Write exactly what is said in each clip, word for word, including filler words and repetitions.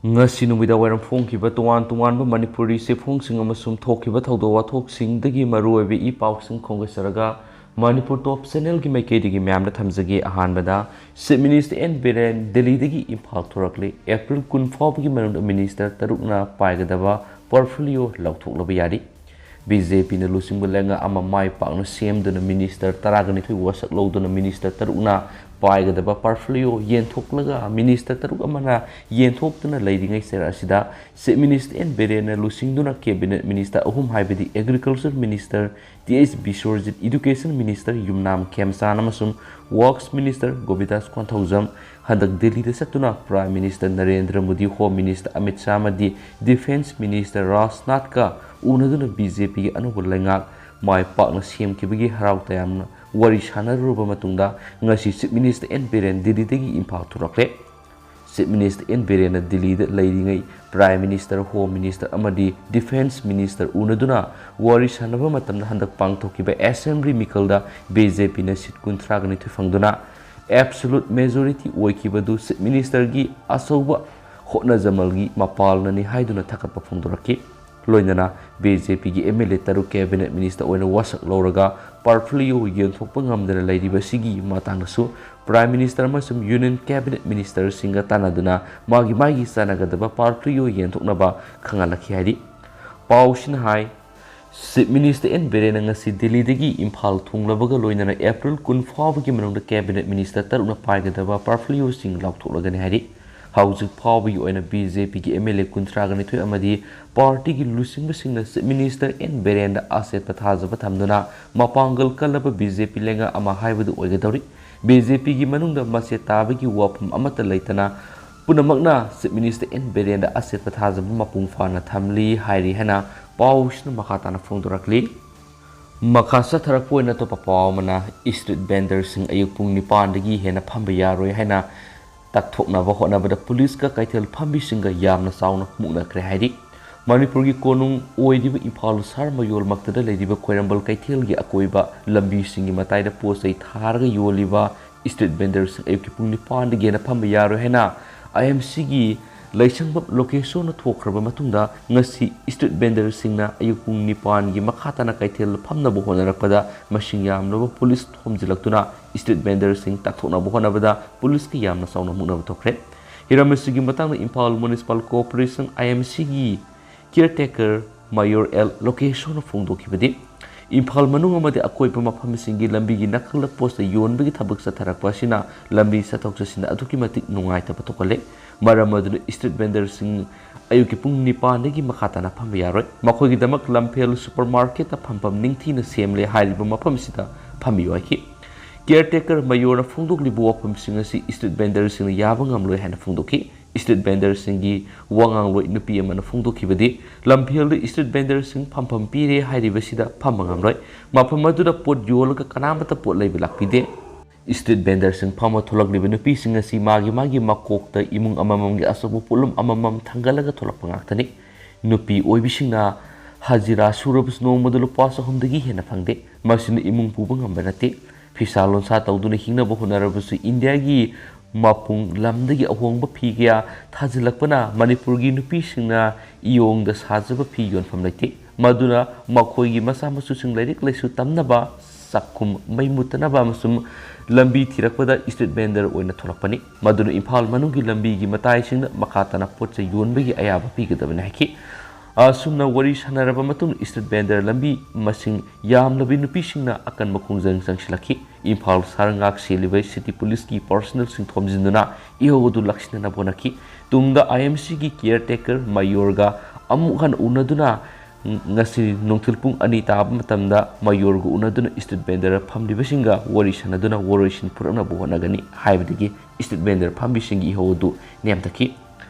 ꯉꯁꯤ ꯅꯨꯃꯤꯗꯥꯡ ꯋꯥꯏꯔꯝ ꯐꯣꯡꯈꯤꯕ ꯇꯣꯉꯥꯟ ꯇꯣꯉꯥꯟꯕ ꯃꯅꯤꯄꯨꯔꯤ ꯆꯦꯐꯣꯡꯁꯤꯡ ꯑꯃꯁꯨꯡ ꯊꯣꯛꯈꯤꯕ ꯊꯧꯗꯣꯛ ꯋꯥꯊꯣꯛꯁꯤꯡꯗꯒꯤ ꯃꯔꯨꯑꯣꯏꯕ ꯏ ꯄꯥꯎꯁꯤꯡ ꯈꯣꯝꯒꯠꯆꯔꯒ ꯃꯅꯤꯄꯨꯔ ꯇꯣꯞ ꯆꯦꯅꯦꯜꯒꯤ ꯃꯥꯏꯀꯩꯗꯒꯤ ꯃꯌꯥꯝꯗ ꯊꯝꯖꯒꯦ꯫ ꯑꯍꯥꯟꯕꯗ, ꯆꯤꯐ ꯃꯤꯅꯤꯁꯇꯔ ꯑꯦꯟ ꯕꯤꯔꯦꯟ ꯗꯤꯜꯂꯤꯗꯒꯤ ꯏꯝꯐꯥꯜ ꯊꯣꯔꯛꯂꯦ꯫ ꯑꯦꯄ꯭ꯔꯤꯜ ꯀꯨꯟ ꯐꯥꯎꯕꯒꯤ ꯃꯅꯨꯡꯗ ꯃꯤꯅꯤꯁꯇꯔ ꯇꯔꯨꯛꯅ ꯄꯥꯏꯒꯗꯕ ꯄꯣꯔꯠꯐꯣꯂꯤꯑꯣ ꯂꯧꯊꯣꯛꯂꯕ ꯌꯥꯔꯤ꯫ ꯕꯤ ꯖꯦ ꯄꯤꯅ ꯂꯨꯆꯤꯡꯕ ꯂꯩꯉꯥꯛ ꯑꯃ ꯃꯥꯏ ꯄꯥꯛꯅ ꯁꯦꯝꯗꯨꯅ ꯃꯤꯅꯤꯁꯇꯔ ꯇꯔꯥꯒ ꯅꯤꯊꯣꯏ ꯋꯥꯁꯛ ꯂꯧꯗꯨꯅ ꯃꯤꯅꯤꯁꯇꯔ ꯇꯔꯨꯛꯅ ꯄꯥꯏꯒꯗꯕ ꯄꯣꯔꯠꯐꯣꯂꯤꯑꯣ ꯌꯦꯟꯊꯣꯛꯂꯒ ꯃꯤꯅꯤꯁꯇꯔ ꯇꯔꯨꯛ ꯑꯃꯅ ꯌꯦꯟꯊꯣꯛꯇꯨꯅ ꯂꯩꯔꯤꯉꯩ ꯆꯩꯔꯥꯛ ꯑꯁꯤꯗ ꯆꯤꯐ ꯃꯤꯅꯤꯁꯇꯔ ꯑꯦꯟ ꯕꯤꯔꯦꯟꯅ ꯂꯨꯆꯤꯡꯗꯨꯅ ꯀꯦꯕꯤꯅꯦꯠ ꯃꯤꯅꯤꯁꯇꯔ ꯑꯍꯨꯝ, ꯍꯥꯏꯕꯗꯤ agriculture minister T H Biswajit, education minister Yumnam Khemchand ꯑꯃꯁꯨꯡ ꯋꯥꯔꯛꯁ ꯃꯤꯅꯤꯁꯇꯔ ꯒꯣꯕꯤꯟꯗꯥꯁ ꯀꯣꯟꯊꯧꯖꯝ ꯍꯟꯗꯛ ꯗꯤꯜꯂꯤꯗ ꯆꯠꯇꯨꯅ prime minister Narendra Modi, home minister Amit Shah ꯑꯃꯗꯤ ꯗꯤꯐꯦꯟꯁ ꯃꯤꯅꯤꯁꯇꯔ ꯔꯥꯖꯅꯥꯊꯀ ꯎꯅꯗꯨꯅ ꯕꯤ ꯖꯦ ꯄꯤꯒꯤ ꯑꯅꯧꯕ ꯂꯩꯉꯥꯛ ꯃꯥꯏ ꯄꯥꯛꯅ ꯁꯦꯝꯈꯤꯕꯒꯤ ꯍꯔꯥꯎ ꯇꯌꯥꯝꯅ ꯋꯥꯔꯤ ꯁꯥꯟꯅꯔꯨꯔꯕ ꯃꯇꯨꯡꯗ ꯉꯁꯤ ꯆꯤꯐ ꯃꯤꯅꯤꯁꯇꯔ ꯑꯦꯟ ꯕꯤꯔꯦꯟ ꯗꯤꯜꯂꯤꯗꯒꯤ ꯏꯝꯐꯥꯜ ꯊꯣꯔꯛꯂꯦ꯫ ꯆꯤꯐ ꯃꯤꯅꯤꯁꯇꯔ ꯑꯦꯟ ꯕꯤꯔꯦꯟꯅ ꯗꯤꯜꯂꯤꯗ ꯂꯩꯔꯤꯉꯩ ꯄ꯭ꯔꯥꯏꯝ ꯃꯤꯅꯤꯁꯇꯔ, ꯍꯣꯝ ꯃꯤꯅꯤꯁꯇꯔ ꯑꯃꯗꯤ ꯗꯤꯐꯦꯟꯁ ꯃꯤꯅꯤꯁꯇꯔ ꯎꯅꯗꯨꯅ ꯋꯥꯔꯤ ꯁꯥꯟꯅꯕ ꯃꯇꯝꯗ ꯍꯟꯗꯛ ꯄꯥꯡꯊꯣꯛꯈꯤꯕ ꯑꯦꯁꯦꯝꯕ꯭ꯂꯤ ꯃꯤꯈꯜꯗ ꯕꯤ ꯖꯦ ꯄꯤꯅ ꯁꯤꯠ ꯀꯨꯟꯊ꯭ꯔꯥꯒ ꯅꯤꯊꯣꯏ ꯐꯪꯗꯨꯅ ꯑꯦꯕꯁꯣꯂꯨꯠ ꯃꯦꯖꯣꯔꯤꯇꯤ ꯑꯣꯏꯈꯤꯕꯗꯨ ꯆꯤꯐ ꯃꯤꯅꯤꯁꯇꯔꯒꯤ ꯑꯆꯧꯕ ꯍꯣꯠꯅꯖꯃꯜꯒꯤ ꯃꯄꯥꯜꯅꯅꯤ ꯍꯥꯏꯗꯨꯅ ꯊꯥꯒꯠꯄ ꯐꯣꯡꯗꯣꯔꯛꯈꯤ꯫ ꯂꯣꯏꯅꯅ ꯕꯤ ꯖꯦ ꯄꯤꯒꯤ ꯑꯦꯝ ꯑꯦꯜ ꯑꯦ ꯇꯔꯨꯛ ꯀꯦꯕꯤꯅꯦꯠ ꯃꯤꯅꯤꯁꯇꯔ ꯑꯣꯏꯅ ꯋꯥꯁꯛ ꯂꯧꯔꯒ ꯄꯣꯔꯠꯐꯣꯂꯤꯑꯣ ꯌꯦꯟꯊꯣꯛꯄ ꯉꯝꯗꯅ ꯂꯩꯔꯤꯕ ꯑꯁꯤꯒꯤ ꯃꯇꯥꯡꯗꯁꯨ ꯄ꯭ꯔꯥꯏꯝ ꯃꯤꯅꯤꯁꯇꯔ ꯑꯃꯁꯨꯡ ꯌꯨꯅꯤꯌꯟ ꯀꯦꯕꯤꯅꯦꯠ ꯃꯤꯅꯤꯁꯇꯔꯁꯤꯡꯒ ꯇꯥꯟꯅꯗꯨꯅ ꯃꯥꯒꯤ ꯃꯥꯒꯤ ꯆꯥꯟꯅꯒꯗꯕ ꯄꯣꯔꯠꯐꯣꯂꯤꯑꯣ ꯌꯦꯟꯊꯣꯛꯅꯕ ꯈꯪꯍꯜꯂꯛꯈꯤ ꯍꯥꯏꯔꯤ꯫ ꯄꯥꯎꯁꯤꯅ ꯍꯥꯏ, ꯆꯤꯐ ꯃꯤꯅꯤꯁꯇꯔ ꯑꯦꯟ ꯕꯤꯔꯦꯟꯅ ꯉꯁꯤ ꯗꯤꯜꯂꯤꯗꯒꯤ ꯏꯝꯐꯥꯜ ꯊꯨꯡꯂꯕꯒ ꯂꯣꯏꯅꯅ ꯑꯦꯄ꯭ꯔꯤꯜ ꯀꯨꯟ ꯐꯥꯎꯕꯒꯤ ꯃꯅꯨꯡꯗ ꯀꯦꯕꯤꯅꯦꯠ ꯃꯤꯅꯤꯁꯇꯔ ꯇꯔꯨꯛꯅ ꯄꯥꯏꯒꯗꯕ ꯄꯣꯔꯠꯐꯣꯂꯤꯑꯣꯁꯤꯡ ꯂꯥꯎꯊꯣꯛꯂꯒꯅꯤ ꯍꯥꯏꯔꯤ꯫ ꯍꯧꯖꯤꯛ ꯐꯥꯎꯕꯒꯤ ꯑꯣꯏꯅ ꯕꯤ ꯖꯦ ꯄꯤꯒꯤ ꯑꯦꯝ ꯑꯦꯜ ꯑꯦ ꯀꯨꯟꯊ꯭ꯔꯥꯒ ꯅꯤꯊꯣꯏ ꯑꯃꯗꯤ ꯄꯥꯔꯇꯤꯒꯤ ꯂꯨꯆꯤꯡꯕꯁꯤꯡꯅ ꯆꯤꯐ ꯃꯤꯅꯤꯁꯇꯔ ꯑꯦꯟ ꯕꯤꯔꯦꯟꯗ ꯑꯆꯦꯠꯄ ꯊꯥꯖꯕ ꯊꯝꯗꯨꯅ ꯃꯄꯥꯡꯒꯜ ꯀꯜꯂꯕ ꯕꯤ ꯖꯦ ꯄꯤ ꯂꯩꯉꯥꯛ ꯑꯃ ꯍꯥꯏꯕꯗꯨ ꯑꯣꯏꯒꯗꯧꯔꯤ꯫ ꯕꯤ ꯖꯦ ꯄꯤꯒꯤ ꯃꯅꯨꯡꯗ ꯃꯆꯦꯠ ꯇꯥꯕꯒꯤ ꯋꯥꯐꯝ ꯑꯃꯠꯇ ꯂꯩꯇꯅ ꯄꯨꯝꯅꯃꯛꯅ ꯆꯤꯐ ꯃꯤꯅꯤꯁꯇꯔ ꯑꯦꯟ ꯕꯤꯔꯦꯟꯗ ꯑꯆꯦꯠꯄ ꯊꯥꯖꯕ ꯃꯄꯨꯡ ꯐꯥꯅ ꯊꯝꯂꯤ ꯍꯥꯏꯔꯤ ꯍꯥꯏꯅ ꯄꯥꯎꯁꯤꯅ ꯃꯈꯥ ꯇꯥꯅ ꯐꯣꯡꯗꯣꯔꯛꯂꯤ꯫ ꯃꯈꯥ ꯆꯠꯊꯔꯛꯄ ꯑꯣꯏꯅ ꯑꯇꯣꯞꯄ ꯄꯥꯎ ꯑꯃꯅ, ꯏꯁꯇ꯭ꯔꯤꯠ ꯚꯦꯟꯗꯔꯁꯤꯡ ꯑꯌꯨꯛ ꯄꯨꯡ ꯅꯤꯄꯥꯟꯗꯒꯤ ꯍꯦꯟꯅ ꯐꯝꯕ ꯌꯥꯔꯣꯏ ꯍꯥꯏꯅ ꯇꯛꯊꯣꯛꯅꯕ ꯍꯣꯠꯅꯕꯗ ꯄꯨꯂꯤꯁꯀ ꯀꯩꯊꯦꯜ ꯐꯝꯕꯤꯁꯤꯡꯒ ꯌꯥꯝꯅ ꯆꯥꯎꯅ ꯃꯨꯛꯅꯈ꯭ꯔꯦ ꯍꯥꯏꯔꯤ꯫ ꯃꯅꯤꯄꯨꯔꯒꯤ ꯀꯣꯅꯨꯡ ꯑꯣꯏꯔꯤꯕ ꯏꯝꯐꯥꯜ ꯁꯍꯔ ꯃꯌꯣꯜꯃꯛꯇꯗ ꯂꯩꯔꯤꯕ ꯈ꯭ꯋꯥꯏꯔꯝꯕꯟ ꯀꯩꯊꯦꯜꯒꯤ ꯑꯀꯣꯏꯕ ꯂꯝꯕꯤꯁꯤꯡꯒꯤ ꯃꯇꯥꯏꯗ ꯄꯣꯠ ꯆꯩ ꯊꯥꯔꯒ ꯌꯣꯜꯂꯤꯕ ꯏꯁꯇ꯭ꯔꯤꯠ ꯚꯦꯟꯗꯔꯁꯤꯡ ꯑꯌꯨꯛꯀꯤ ꯄꯨꯡ ꯅꯤꯄꯥꯟꯗꯒꯤ ꯍꯦꯟꯅ ꯐꯝꯕ ꯌꯥꯔꯣꯏ ꯍꯥꯏꯅ ꯑꯥꯏ ꯑꯦꯝ ꯁꯤꯒꯤ ꯂꯩꯁꯪꯕꯝ ꯂꯣꯀꯦꯁꯣꯔꯅ ꯊꯣꯛꯈ꯭ꯔꯕ ꯃꯇꯨꯡꯗ ꯉꯁꯤ ꯁ꯭ꯇ꯭ꯔꯤꯠ ꯚꯦꯟꯗꯔꯁꯤꯡꯅ ꯑꯌꯨꯛ ꯄꯨꯡ ꯅꯤꯄꯥꯟꯒꯤ ꯃꯈꯥ ꯇꯥꯅ ꯀꯩꯊꯦꯜ ꯐꯝꯅꯕ ꯍꯣꯠꯅꯔꯛꯄꯗ ꯃꯁꯤꯡ ꯌꯥꯝꯂꯕ ꯄꯨꯂꯤꯁ ꯊꯣꯝꯖꯤꯜꯂꯛꯇꯨꯅ ꯁ꯭ꯇ꯭ꯔꯤꯠ ꯚꯦꯟꯗꯔꯁꯤꯡ ꯇꯛꯊꯣꯛꯅꯕ ꯍꯣꯠꯅꯕꯗ ꯄꯨꯂꯤꯁꯀ ꯌꯥꯝꯅ ꯆꯥꯎꯅ ꯃꯨꯛꯅꯕ ꯊꯣꯛꯈ꯭ꯔꯦ꯫ ꯍꯤꯔꯝ ꯑꯁꯤꯒꯤ ꯃꯇꯥꯡꯗ ꯏꯝꯐꯥꯜ ꯃ꯭ꯌꯨꯅꯤꯁꯤꯄꯥꯜ ꯀꯣꯔꯄꯣꯔꯦꯁꯟ, IMCꯒꯤ ꯀꯤꯌꯔꯇꯦꯀꯔ ꯃꯌꯣꯔ ꯑꯦꯜ ꯂꯣꯀꯦꯁꯣꯔꯅ ꯐꯣꯡꯗꯣꯛꯈꯤꯕꯗꯤ, ꯏꯝꯐꯥꯜ ꯃꯅꯨꯡ ꯑꯃꯗꯤ ꯑꯀꯣꯏꯕ ꯃꯐꯝꯁꯤꯡꯒꯤ ꯂꯝꯕꯤꯒꯤ ꯅꯥꯀꯜꯗ ꯄꯣꯠ ꯆꯩ ꯌꯣꯟꯕꯒꯤ ꯊꯕꯛ ꯆꯠꯊꯔꯛꯄ ꯑꯁꯤꯅ ꯂꯝꯕꯤ ꯆꯠꯊꯣꯛ ꯆꯠꯁꯤꯟꯗ ꯑꯗꯨꯛꯀꯤ ꯃꯇꯤꯛ ꯅꯨꯡꯉꯥꯏꯇꯕ ꯊꯣꯛꯍꯜꯂꯦ꯫ ꯃꯔꯝ ꯑꯗꯨꯅ ꯁ꯭ꯇ꯭ꯔꯤꯠ ꯚꯦꯟꯗꯔꯁꯤꯡ ꯑꯌꯨꯛꯀꯤ ꯄꯨꯡ ꯅꯤꯄꯥꯟꯗꯒꯤ ꯃꯈꯥ ꯇꯥꯅ ꯐꯝꯕ ꯌꯥꯔꯣꯏ꯫ ꯃꯈꯣꯏꯒꯤꯗꯃꯛ ꯂꯝꯐꯦꯜ ꯁꯨꯄꯔ ꯃꯥꯔꯀꯦꯠꯇ ꯐꯝꯐꯝ ꯅꯤꯡꯊꯤꯅ ꯁꯦꯝꯂꯦ ꯍꯥꯏꯔꯤꯕ ꯃꯐꯝꯁꯤꯗ ꯐꯝꯕꯤꯌꯨ ꯍꯥꯏꯈꯤ꯫ ꯀꯤꯌꯔꯇꯦꯀꯔ ꯃꯌꯣꯔꯅ ꯐꯣꯡꯗꯣꯛꯂꯤꯕ ꯋꯥꯐꯝꯁꯤꯡ ꯑꯁꯤ ꯁ꯭ꯇ꯭ꯔꯤꯠ ꯚꯦꯟꯗꯔꯁꯤꯡꯅ ꯌꯥꯕ ꯉꯝꯂꯣꯏ ꯍꯥꯏꯅ ꯐꯣꯡꯗꯣꯛꯈꯤ꯫ ꯁ꯭ꯇ꯭ꯔꯤꯠ ꯚꯦꯟꯗꯔꯁꯤꯡꯒꯤ ꯋꯥꯉꯥꯡꯂꯣꯏ ꯅꯨꯄꯤ ꯑꯃꯅ ꯐꯣꯡꯗꯣꯛꯈꯤꯕꯗꯤ, ꯂꯝꯐꯦꯜꯗ ꯁ꯭ꯇ꯭ꯔꯤꯠ ꯚꯦꯟꯗꯔꯁꯤꯡ ꯐꯝꯐꯝ ꯄꯤꯔꯦ ꯍꯥꯏꯔꯤꯕꯁꯤꯗ ꯐꯝꯕ ꯉꯝꯂꯣꯏ꯫ ꯃꯐꯝ ꯑꯗꯨꯗ ꯄꯣꯠ ꯌꯣꯜꯂꯒ ꯀꯅꯥꯃꯠꯇ ꯄꯣꯠ ꯂꯩꯕ ꯂꯥꯛꯄꯤꯗꯦ꯫ ꯁ꯭ꯇ꯭ꯔꯤꯠ ꯚꯦꯟꯗꯔꯁꯤꯡ ꯐꯝꯃ ꯊꯣꯛꯂꯛꯂꯤꯕ ꯅꯨꯄꯤꯁꯤꯡ ꯑꯁꯤ ꯃꯥꯒꯤ ꯃꯥꯒꯤ ꯃꯀꯣꯛꯇ ꯏꯃꯨꯡ ꯑꯃꯃꯝꯒꯤ ꯑꯆꯧꯕ ꯄꯣꯠꯂꯨꯝ ꯑꯃꯃꯝ ꯊꯥꯡꯒꯠꯂꯒ ꯊꯣꯛꯂꯛꯄ ꯉꯥꯛꯇꯅꯤ꯫ ꯅꯨꯄꯤ ꯑꯣꯏꯕꯤꯁꯤꯡꯅ ꯍꯖꯤꯔꯥ ꯁꯨꯔꯕꯁꯨ ꯅꯣꯡꯃꯗ ꯂꯨꯄꯥ ꯆꯍꯨꯝꯗꯒꯤ ꯍꯦꯟꯅ ꯐꯪꯗꯦ꯫ ꯃꯁꯤꯅ ꯏꯃꯨꯡ ꯄꯨꯕ ꯉꯝꯕ ꯅꯠꯇꯦ꯫ ꯐꯤꯁꯥ ꯂꯣꯟꯁꯥ ꯇꯧꯗꯨꯅ ꯍꯤꯡꯅꯕ ꯍꯣꯠꯅꯔꯕꯁꯨ ꯏꯟꯗꯤꯌꯥꯒꯤ ꯃꯄꯨꯡ ꯂꯝꯗꯒꯤ ꯑꯍꯣꯡꯕ ꯐꯤ ꯀꯌꯥ ꯊꯥꯖꯤꯜꯂꯛꯄꯅ ꯃꯅꯤꯄꯨꯔꯒꯤ ꯅꯨꯄꯤꯁꯤꯡꯅ ꯏꯌꯣꯡꯗ ꯁꯥꯖꯕ ꯐꯤ ꯌꯣꯟꯐꯝ ꯂꯩꯇꯦ꯫ ꯃꯗꯨꯅ ꯃꯈꯣꯏꯒꯤ ꯃꯆꯥ ꯃꯁꯨꯁꯤꯡ ꯂꯥꯏꯔꯤꯛ ꯂꯥꯏꯁꯨ ꯇꯝꯅꯕ, ꯆꯥꯛꯈꯨꯝ ꯃꯩ ꯃꯨꯠꯇꯅꯕ ꯑꯃꯁꯨꯡ ꯂꯝꯕꯤ ꯊꯤꯔꯛꯄꯗ ꯁ꯭ꯇ꯭ꯔꯤꯠ ꯚꯦꯟꯗꯔ ꯑꯣꯏꯅ ꯊꯣꯛꯂꯛꯄꯅꯤ꯫ ꯃꯗꯨꯅ ꯏꯝꯐꯥꯜ ꯃꯅꯨꯡꯒꯤ ꯂꯝꯕꯤꯒꯤ ꯃꯇꯥꯏꯁꯤꯡꯗ ꯃꯈꯥ ꯇꯥꯅ ꯄꯣꯠ ꯆꯩ ꯌꯣꯟꯕꯒꯤ ꯑꯌꯥꯕ ꯄꯤꯒꯗꯕꯅꯤ ꯍꯥꯏꯈꯤ꯫ ꯑꯁꯨꯝꯅ ꯋꯥꯔꯤ ꯁꯥꯟꯅꯔꯕ ꯃꯇꯨꯡꯗ ꯁ꯭ꯇ꯭ꯔꯤꯠ ꯚꯦꯟꯗꯔ ꯂꯝꯕꯤ ꯃꯁꯤꯡ ꯌꯥꯝꯂꯕꯤ ꯅꯨꯄꯤꯁꯤꯡꯅ ꯑꯀꯟꯕ ꯈꯣꯡꯖꯪ ꯆꯪꯁꯤꯜꯂꯛꯈꯤ꯫ ꯏꯝꯐꯥꯜ ꯁꯍꯔ ꯉꯥꯛ ꯁꯦꯜꯂꯤꯕ ꯁꯤꯇꯤ ꯄꯨꯂꯤꯁꯀꯤ ꯄꯥꯔꯁꯣꯅꯦꯜꯁꯤꯡ ꯊꯣꯝꯖꯤꯟꯗꯨꯅ ꯏꯍꯧ ꯑꯗꯨ ꯂꯥꯛꯁꯤꯟꯅꯅꯕ ꯍꯣꯠꯅꯈꯤ꯫ ꯇꯨꯡꯗ IMCꯒꯤ ꯀꯤꯌꯔꯇꯦꯀꯔ ꯃꯌꯣꯔꯒ ꯑꯃꯨꯛ ꯍꯟꯅ ꯎꯅꯗꯨꯅ ꯉꯁꯤ ꯅꯨꯡꯊꯤꯜ ꯄꯨꯡ ꯑꯅꯤ ꯇꯥꯕ ꯃꯇꯝꯗ ꯃꯌꯣꯔꯒ ꯎꯅꯗꯨꯅ ꯁ꯭ꯇ꯭ꯔꯤꯠ ꯚꯦꯟꯗꯔ ꯐꯝꯂꯤꯕꯁꯤꯡꯒ ꯋꯥꯔꯤ ꯁꯥꯟꯅꯗꯨꯅ ꯋꯥꯔꯣꯏꯁꯤꯟ ꯄꯨꯔꯛꯅꯕ ꯍꯣꯠꯅꯒꯅꯤ ꯍꯥꯏꯕꯗꯒꯤ ꯁ꯭ꯇ꯭ꯔꯤꯠ ꯚꯦꯟꯗꯔ ꯐꯝꯕꯤꯁꯤꯡꯒꯤ ꯏꯍꯧ ꯑꯗꯨ ꯅꯦꯝꯊꯈꯤ꯫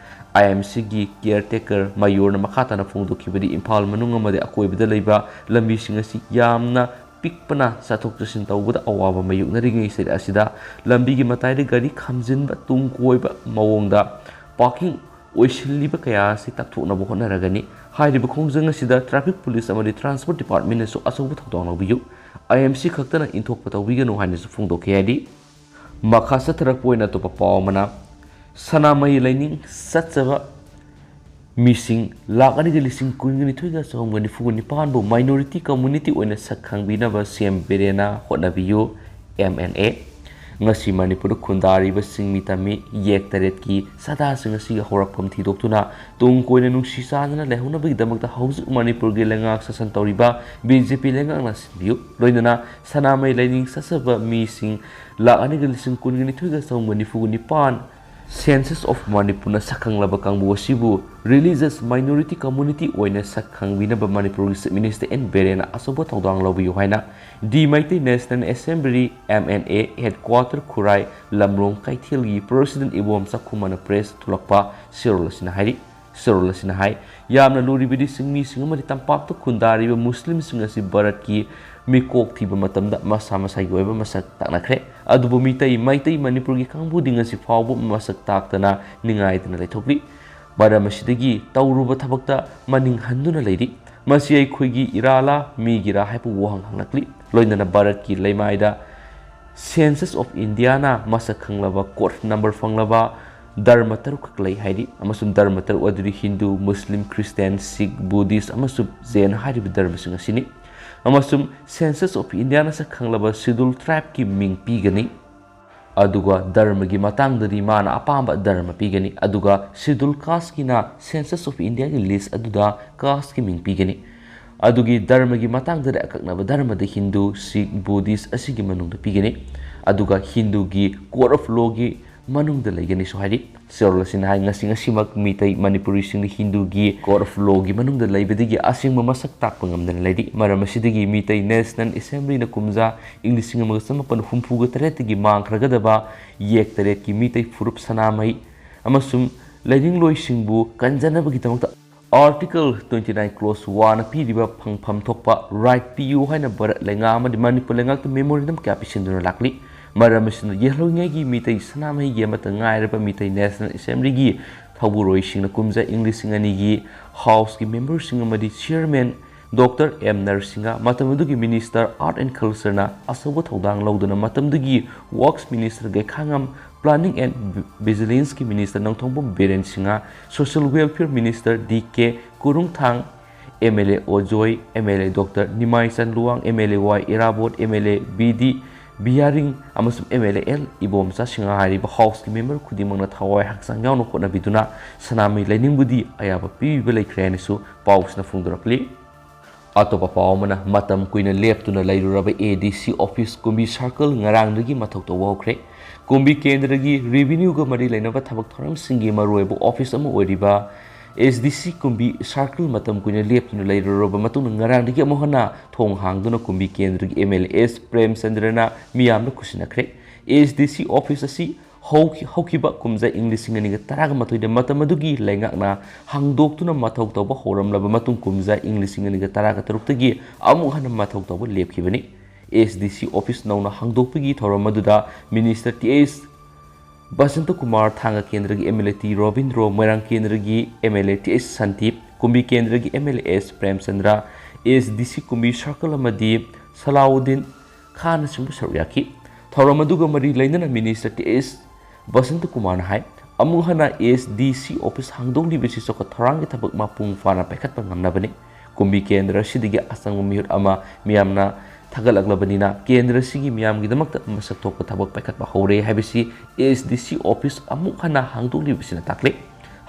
IMCꯒꯤ ꯀꯤꯌꯔꯇꯦꯀꯔ ꯃꯌꯣꯔꯅ ꯃꯈꯥ ꯇꯥꯅ ꯐꯣꯡꯗꯣꯛꯈꯤꯕꯗꯤ, ꯏꯝꯐꯥꯜ ꯃꯅꯨꯡ ꯑꯃꯗꯤ ꯑꯀꯣꯏꯕꯗ ꯂꯩꯕ ꯂꯝꯕꯤꯁꯤꯡ ꯑꯁꯤ ꯌꯥꯝꯅ ꯄꯤꯛꯄꯅ ꯆꯠꯊꯣꯛ ꯆꯠꯁꯤꯟ ꯇꯧꯕꯗ ꯑꯋꯥꯕ ꯃꯥꯌꯣꯛꯅꯔꯤꯉꯩ ꯆꯍꯤ ꯑꯁꯤꯗ ꯂꯝꯕꯤꯒꯤ ꯃꯇꯥꯏꯗ ꯒꯥꯔꯤ ꯈꯥꯝꯖꯤꯟꯕ ꯇꯨꯡ ꯀꯣꯏꯕ ꯃꯑꯣꯡꯗ ꯄꯥꯔꯀꯤꯡ ꯑꯣꯏꯁꯤꯜꯂꯤꯕ ꯀꯌꯥ ꯑꯁꯤ ꯇꯛꯊꯣꯛꯅꯕ ꯍꯣꯠꯅꯔꯒꯅꯤ꯫ ꯍꯥꯏꯔꯤꯕ ꯈꯣꯡꯖꯪ ꯑꯁꯤꯗ ꯇ꯭ꯔꯥꯐꯤꯛ ꯄꯨꯂꯤꯁ ꯑꯃꯗꯤ ꯇ꯭ꯔꯥꯟꯁꯄꯣꯔꯠ ꯗꯤꯄꯥꯔꯠꯃꯦꯟꯅꯁꯨ ꯑꯆꯧꯕ ꯊꯧꯗꯥꯡ ꯂꯧꯕꯤꯌꯨ꯫ IMC ꯈꯛꯇꯅ ꯏꯟꯊꯣꯛꯄ ꯇꯧꯕꯤꯒꯅꯨ ꯍꯥꯏꯅꯁꯨ ꯐꯣꯡꯗꯣꯛꯈꯤ ꯍꯥꯏꯔꯤ꯫ ꯃꯈꯥ ꯆꯠꯊꯔꯛꯄ ꯑꯣꯏꯅ ꯑꯇꯣꯞꯄ ꯄꯥꯎ ꯑꯃꯅ, ꯁꯅꯥꯃꯍꯤ ꯂꯥꯏꯅꯤꯡ ꯆꯠꯆꯕ ꯃꯤꯁꯤꯡ ꯂꯥꯈ ꯑꯅꯤꯒ ꯂꯤꯁꯤꯡ ꯀꯨꯟꯒ ꯅꯤꯊꯣꯏꯒ ꯆꯍꯨꯝꯒ ꯅꯤꯐꯨꯒ ꯅꯤꯄꯥꯟꯕꯨ minority community ꯑꯣꯏꯅ ꯁꯛ ꯈꯪꯕꯤꯅꯕ ꯁꯤ ꯑꯦꯝ ꯕꯤꯔꯦꯟꯅ ꯍꯣꯠꯅꯕꯤꯌꯨ, ꯑꯦꯝ ꯑꯦꯟ ꯑꯦ꯫ ꯉꯁꯤ ꯃꯅꯤꯄꯨꯔꯗ ꯈꯨꯟꯗꯥꯔꯤꯕ ꯆꯤꯡꯃꯤ ꯇꯝꯃꯤ ꯌꯦꯛ ꯇꯔꯦꯠꯀꯤ ꯆꯥꯗꯥꯁꯤꯡ ꯑꯁꯤꯒꯤ ꯍꯧꯔꯛꯐꯝ ꯊꯤꯗꯣꯛꯇꯨꯅ ꯇꯨꯡ ꯀꯣꯏꯅ ꯅꯨꯡꯁꯤ ꯆꯥꯟꯅꯅ ꯂꯩꯍꯧꯅꯕꯒꯤꯗꯃꯛꯇ ꯍꯧꯖꯤꯛ ꯃꯅꯤꯄꯨꯔꯒꯤ ꯂꯩꯉꯥꯛ ꯁꯥꯁꯟ ꯇꯧꯔꯤꯕ ꯕꯤ ꯖꯦ ꯄꯤ ꯂꯩꯉꯥꯛꯅ ꯁꯤꯟꯕꯤꯌꯨ꯫ ꯂꯣꯏꯅꯅ ꯁꯅꯥꯃꯍꯤ ꯂꯥꯏꯅꯤꯡ ꯆꯠꯆꯕ ꯃꯤꯁꯤꯡ ꯂꯥꯈ ꯑꯅꯤꯒ ꯂꯤꯁꯤꯡ ꯀꯨꯟꯒ ꯅꯤꯊꯣꯏꯒ ꯆꯍꯨꯝꯒ ꯅꯤꯐꯨꯒ ꯅꯤꯄꯥꯟ Census of ꯃꯅꯤꯄꯨꯔꯅ ꯁꯛꯈꯪꯂꯕ ꯀꯥꯡꯕꯨ ꯑꯁꯤꯕꯨ religious minority community ꯑꯣꯏꯅ ꯁꯛ ꯈꯪꯕꯤꯅꯕ ꯃꯅꯤꯄꯨꯔꯒꯤ Chief Minister ꯑꯦꯟ ꯕꯤꯔꯦꯟꯅ ꯑꯆꯧꯕ ꯊꯧꯗꯥꯡ ꯂꯧꯕꯤꯌꯨ ꯍꯥꯏꯅ ꯗꯤ Meitei National Assembly, M N A, headquarter ꯈꯨꯔꯥꯏ ꯂꯝꯂꯣꯡ ꯀꯩꯊꯦꯜꯒꯤ President ꯏꯕꯣꯝ ꯆꯥꯛꯈꯨꯃꯅ press ꯊꯣꯛꯂꯛꯄ ꯆꯦꯔꯣꯜ ꯑꯁꯤꯅ ꯍꯥꯏꯔꯤ꯫ ꯆꯦꯔꯣꯜ ꯑꯁꯤꯅ ꯍꯥꯏ, ꯌꯥꯝꯅ ꯂꯨꯔꯤꯕꯗꯤ ꯆꯤꯡꯃꯤꯁꯤꯡ ꯑꯃꯗꯤ ꯇꯝꯄꯥꯛꯇ ꯈꯨꯟꯗꯥꯔꯤꯕ ꯃꯨꯁꯂꯤꯝꯁꯤꯡ ꯑꯁꯤ ꯚꯥꯔꯠꯀꯤ ꯃꯤꯀꯣꯛ ꯊꯤꯕ ꯃꯇꯝꯗ ꯃꯁꯥ ꯃꯁꯥꯒꯤ ꯑꯣꯏꯕ ꯃꯁꯛ ꯇꯥꯛꯅꯈ꯭ꯔꯦ꯫ ꯑꯗꯨꯕꯨ ꯃꯤꯇꯩ, ꯃꯩꯇꯩ ꯃꯅꯤꯄꯨꯔꯒꯤ ꯀꯥꯡꯕꯨꯗꯤ ꯉꯁꯤ ꯐꯥꯎꯕ ꯃꯁꯛ ꯇꯥꯛꯇꯅ ꯅꯤꯡꯉꯥꯏꯗꯅ ꯂꯩꯊꯣꯛꯂꯤ꯫ ꯃꯔꯝ ꯑꯁꯤꯗꯒꯤ ꯇꯧꯔꯨꯕ ꯊꯕꯛꯇ ꯃꯅꯤꯡ ꯍꯟꯗꯨꯅ ꯂꯩꯔꯤ꯫ ꯃꯁꯤ ꯑꯩꯈꯣꯏꯒꯤ ꯏꯔꯥꯂꯥ, ꯃꯤꯒꯤꯔꯥ ꯍꯥꯏꯕ ꯋꯥꯍꯪ ꯍꯪꯂꯛꯂꯤ꯫ ꯂꯣꯏꯅꯅ ꯚꯥꯔꯠꯀꯤ ꯂꯩꯃꯥꯏꯗ Census of Indiaꯅ ꯃꯁꯛ ꯈꯪꯂꯕ code number ꯐꯪꯂꯕ ꯙꯔꯃ ꯇꯔꯨꯛꯈꯛ ꯂꯩ ꯍꯥꯏꯔꯤ, ꯑꯃꯁꯨꯡ ꯙꯔꯃ ꯇꯔꯨꯛ ꯑꯗꯨꯗꯤ ꯍꯤꯟꯗꯨ, ꯃꯨꯁꯂꯤꯝ, ꯈ꯭ꯔꯤꯁꯇꯤꯌꯥꯟ, ꯁꯤꯈ, ꯕꯨꯙꯤꯁ ꯑꯃꯁꯨꯡ ꯖꯦꯟ ꯍꯥꯏꯔꯤꯕ ꯙꯔꯃꯁꯤꯡ ꯑꯁꯤꯅꯤ꯫ ꯑꯃꯁꯨꯡ Census of Indiaꯅ ꯁꯛ ꯈꯪꯂꯕ Scheduled Tribeꯀꯤ ꯃꯤꯡ ꯄꯤꯒꯅꯤ꯫ ꯑꯗꯨꯒ ꯙꯔꯃꯒꯤ ꯃꯇꯥꯡꯗꯗꯤ ꯃꯥꯅ ꯑꯄꯥꯝꯕ ꯙꯔꯃ ꯄꯤꯒꯅꯤ꯫ ꯑꯗꯨꯒ Scheduled Casteꯀꯤꯅ Census of Indiaꯒꯤ list ꯑꯗꯨꯗ casteꯀꯤ ꯃꯤꯡ ꯄꯤꯒꯅꯤ꯫ ꯑꯗꯨꯒꯤ ꯙꯔꯃꯒꯤ ꯃꯇꯥꯡꯗꯗꯤ ꯑꯀꯛꯅꯕ ꯙꯔꯃꯗ ꯍꯤꯟꯗꯨ, ꯁꯤꯈ, ꯕꯨꯙꯤꯁ ꯑꯁꯤꯒꯤ ꯃꯅꯨꯡꯗ ꯄꯤꯒꯅꯤ꯫ ꯑꯗꯨꯒ ꯍꯤꯟꯗꯨꯒꯤ code of lawꯒꯤ ꯃꯅꯨꯡꯗ ꯂꯩꯒꯅꯤꯁꯨ ꯍꯥꯏꯔꯤ꯫ ꯆꯦꯔꯣꯜ ꯑꯁꯤꯅ ꯍꯥꯏ, ꯉꯁꯤ ꯉꯁꯤꯃꯛ ꯃꯤꯇꯩ ꯃꯅꯤꯄꯨꯔꯤꯁꯤꯡꯅ ꯍꯤꯟꯗꯨꯒꯤ code of lawꯒꯤ ꯃꯅꯨꯡꯗ ꯂꯩꯕꯗꯒꯤ ꯑꯁꯦꯡꯕ ꯃꯁꯛ ꯇꯥꯛꯄ ꯉꯝꯗꯅ ꯂꯩꯔꯤ꯫ ꯃꯔꯝ ꯑꯁꯤꯗꯒꯤ ꯃꯤꯇꯩ National Assemblyꯅ ꯀꯨꯝꯖꯥ ꯏꯪ ꯂꯤꯁꯤꯡ ꯑꯃꯒ ꯆꯃꯥꯄꯟ ꯍꯨꯝꯐꯨꯒ ꯇꯔꯦꯠꯇꯒꯤ ꯃꯥꯡꯈ꯭ꯔꯒꯗꯕ ꯌꯦꯛ ꯇꯔꯦꯠꯀꯤ ꯃꯤꯇꯩ ꯐꯨꯔꯨꯞ ꯁꯅꯥꯃꯍꯤ ꯑꯃꯁꯨꯡ ꯂꯥꯏꯅꯤꯡꯂꯣꯏꯁꯤꯡꯕꯨ ꯀꯟꯖꯅꯕꯒꯤꯗꯃꯛꯇ Article twenty nine clause oneꯅ ꯄꯤꯔꯤꯕ ꯐꯪꯐꯝ ꯊꯣꯛꯄ right ꯄꯤꯌꯨ ꯍꯥꯏꯅ ꯚꯥꯔꯠ ꯂꯩꯉꯥꯛ ꯑꯃꯗꯤ ꯃꯅꯤꯄꯨꯔ ꯂꯩꯉꯥꯛꯇ memorandum ꯀꯌꯥ ꯄꯤꯁꯤꯟꯗꯨꯅ ꯂꯥꯛꯂꯤ꯫ ꯃꯔꯝ ꯑꯁꯤꯅ ꯌꯦꯜꯍꯧꯉꯩꯒꯤ ꯃꯤꯇꯩ ꯁꯅꯥꯃꯍꯤꯒꯤ ꯑꯃꯠꯇ ꯉꯥꯏꯔꯕ ꯃꯤꯇꯩ National Assemblyꯒꯤ ꯊꯧꯕꯨꯔꯣꯏꯁꯤꯡꯅ ꯀꯨꯝꯖꯥ ꯏꯪ ꯂꯤꯁꯤꯡ ꯑꯅꯤꯒꯤ Houseꯀꯤ memberꯁꯤꯡ ꯑꯃꯗꯤ chairman Doctor ꯑꯦꯝ ꯅꯔꯁꯤꯡꯍ, ꯃꯇꯝ ꯑꯗꯨꯒꯤ Minister Art and Cultureꯅ ꯑꯆꯧꯕ ꯊꯧꯗꯥꯡ ꯂꯧꯗꯨꯅ ꯃꯇꯝꯗꯨꯒꯤ Works Minister Gaikhangam Planning and Vigilance ꯀꯤ Minister Nongthombam Biren Singh, Social Welfare Minister D K Kurungthang, M L A Ojoy, M L A doctor Nimai Chanluwang, M L A Y Irabot, M L A B D Behring ꯑꯃꯁꯨꯡ M L A L Ibomcha Singh ꯍꯥꯏꯔꯤꯕ House ꯀꯤ member ꯈꯨꯗꯤꯡꯃꯛꯅ ꯊꯋꯥꯏ ꯍꯛꯆꯥꯡ ꯌꯥꯎꯅ ꯍꯣꯠꯅꯕꯤꯗꯨꯅ ꯁꯅꯥꯃꯍꯤ ꯂꯥꯏꯅꯤꯡꯕꯨꯗꯤ ꯑꯌꯥꯕ ꯄꯤꯕꯤꯕ ꯂꯩꯈ꯭ꯔꯦ ꯍꯥꯏꯅꯁꯨ ꯄꯥꯎꯁꯤꯅ ꯐꯣꯡꯗꯣꯔꯛꯂꯤ꯫ ꯑꯇꯣꯞꯄ ꯄꯥꯎ ꯑꯃꯅ, ꯃꯇꯝ ꯀꯨꯏꯅ ꯂꯦꯞꯇꯨꯅ ꯂꯩꯔꯨꯔꯕ ꯑꯦ ꯗꯤ ꯁꯤ office ꯀꯨꯝꯕꯤ circle ꯉꯔꯥꯡꯗꯒꯤ ꯃꯊꯧ ꯇꯧꯕ ꯍꯧꯈ꯭ꯔꯦ꯫ ꯀꯨꯝꯕꯤ ꯀꯦꯟꯗ꯭ꯔꯒꯤ revenue ꯒ ꯃꯔꯤ ꯂꯩꯅꯕ ꯊꯕꯛ ꯊꯧꯔꯝꯁꯤꯡꯒꯤ ꯃꯔꯨꯑꯣꯏꯕ office ꯑꯃ ꯑꯣꯏꯔꯤꯕ ꯑꯦꯁ ꯗꯤ ꯁꯤ ꯀꯨꯝꯕꯤ circle ꯃꯇꯝ ꯀꯨꯏꯅ ꯂꯦꯞꯇꯨꯅ ꯂꯩꯔꯨꯔꯕ ꯃꯇꯨꯡꯗ ꯉꯔꯥꯡꯗꯒꯤ ꯑꯃꯨꯛ ꯍꯟꯅ ꯊꯣꯡ ꯍꯥꯡꯗꯨꯅ ꯀꯨꯝꯕꯤ ꯀꯦꯟꯗ꯭ꯔꯒꯤ ꯑꯦꯝ ꯑꯦꯜ ꯑꯦ ꯑꯦꯁ ꯄ꯭ꯔꯦꯝꯆꯟꯗ꯭ꯔꯅ ꯃꯤꯌꯥꯝꯗ ꯈꯨꯠꯁꯤꯟꯅꯈ꯭ꯔꯦ꯫ ꯑꯦꯁ ꯗꯤ ꯁꯤ office ꯑꯁꯤ ꯍꯧꯈꯤ-, ꯍꯧꯈꯤꯕ ꯀꯨꯝꯖꯥ ꯏꯪ ꯂꯤꯁꯤꯡ ꯑꯅꯤꯒ ꯇꯔꯥꯒ ꯃꯥꯊꯣꯏꯗ ꯃꯇꯝ ꯑꯗꯨꯒꯤ ꯂꯩꯉꯥꯛꯅ ꯍꯥꯡꯗꯣꯛꯇꯨꯅ ꯃꯊꯧ ꯇꯧꯕ ꯍꯧꯔꯝꯂꯕ ꯃꯇꯨꯡ ꯀꯨꯝꯖꯥ ꯏꯪ ꯂꯤꯁꯤꯡ ꯑꯅꯤꯒ ꯇꯔꯥꯒ ꯇꯔꯨꯛꯇꯒꯤ ꯑꯃꯨꯛ ꯍꯟꯅ ꯃꯊꯧ ꯇꯧꯕ ꯂꯦꯞꯈꯤꯕꯅꯤ꯫ ꯑꯦꯁ ꯗꯤ ꯁꯤ office ꯅꯧꯅ ꯍꯥꯡꯗꯣꯛꯄꯒꯤ ꯊꯧꯔꯝ ꯑꯗꯨꯗ Minister ꯇꯤ ꯑꯦꯁ ꯕꯁꯟꯇ ꯀꯨꯃꯥꯔ, ꯊꯥꯡꯒ ꯀꯦꯟꯗ꯭ꯔꯒꯤ M L A T Robindro, ꯃꯣꯏꯔꯥꯡ ꯀꯦꯟꯗ꯭ꯔꯒꯤ ꯑꯦꯝ ꯑꯦꯜ ꯑꯦ ꯇꯤ ꯑꯦꯁ ꯁꯥꯟꯇꯤꯞ, ꯀꯨꯝꯕꯤ ꯀꯦꯟꯗ꯭ꯔꯒꯤ M L A S Premchandra, S D ꯁꯤ ꯀꯨꯝꯕꯤ circle ꯑꯃꯗꯤ ꯁꯂꯥꯎꯗꯤꯟ ꯈꯥꯟꯅꯆꯤꯡꯕ ꯁꯔꯨꯛ ꯌꯥꯈꯤ꯫ ꯊꯧꯔꯝ ꯑꯗꯨꯒ ꯃꯔꯤ ꯂꯩꯅꯅ Minister ꯇꯤ ꯑꯦꯁ ꯕꯁꯟꯇ ꯀꯨꯃꯥꯔꯅ ꯍꯥꯏ, ꯑꯃꯨꯛ ꯍꯟꯅ ꯑꯦꯁ ꯗꯤ ꯁꯤ office ꯍꯥꯡꯗꯣꯛꯂꯤꯕꯁꯤ ꯆꯥꯎꯈꯠ ꯊꯧꯔꯥꯡꯒꯤ ꯊꯕꯛ ꯃꯄꯨꯡ ꯐꯥꯅ ꯄꯥꯏꯈꯠꯄ ꯉꯝꯅꯕꯅꯤ꯫ ꯀꯨꯝꯕꯤ ꯀꯦꯟꯗ꯭ꯔ ꯑꯁꯤꯗꯒꯤ ꯑꯆꯪꯕ ꯃꯤꯍꯨꯠ ꯑꯃ ꯃꯤꯌꯥꯝꯅ ꯊꯥꯒꯠꯂꯛꯂꯕꯅꯤꯅ ꯀꯦꯟꯗ꯭ꯔ ꯑꯁꯤꯒꯤ ꯃꯤꯌꯥꯝꯒꯤꯗꯃꯛꯇ ꯃꯁꯛ ꯊꯣꯛꯄ ꯊꯕꯛ ꯄꯥꯏꯈꯠꯄ ꯍꯧꯔꯦ ꯍꯥꯏꯕꯁꯤ ꯑꯦꯁ ꯗꯤ ꯁꯤ office ꯑꯃꯨꯛ ꯍꯟꯅ ꯍꯥꯡꯗꯣꯛꯂꯤꯕꯁꯤꯅ ꯇꯥꯛꯂꯤ꯫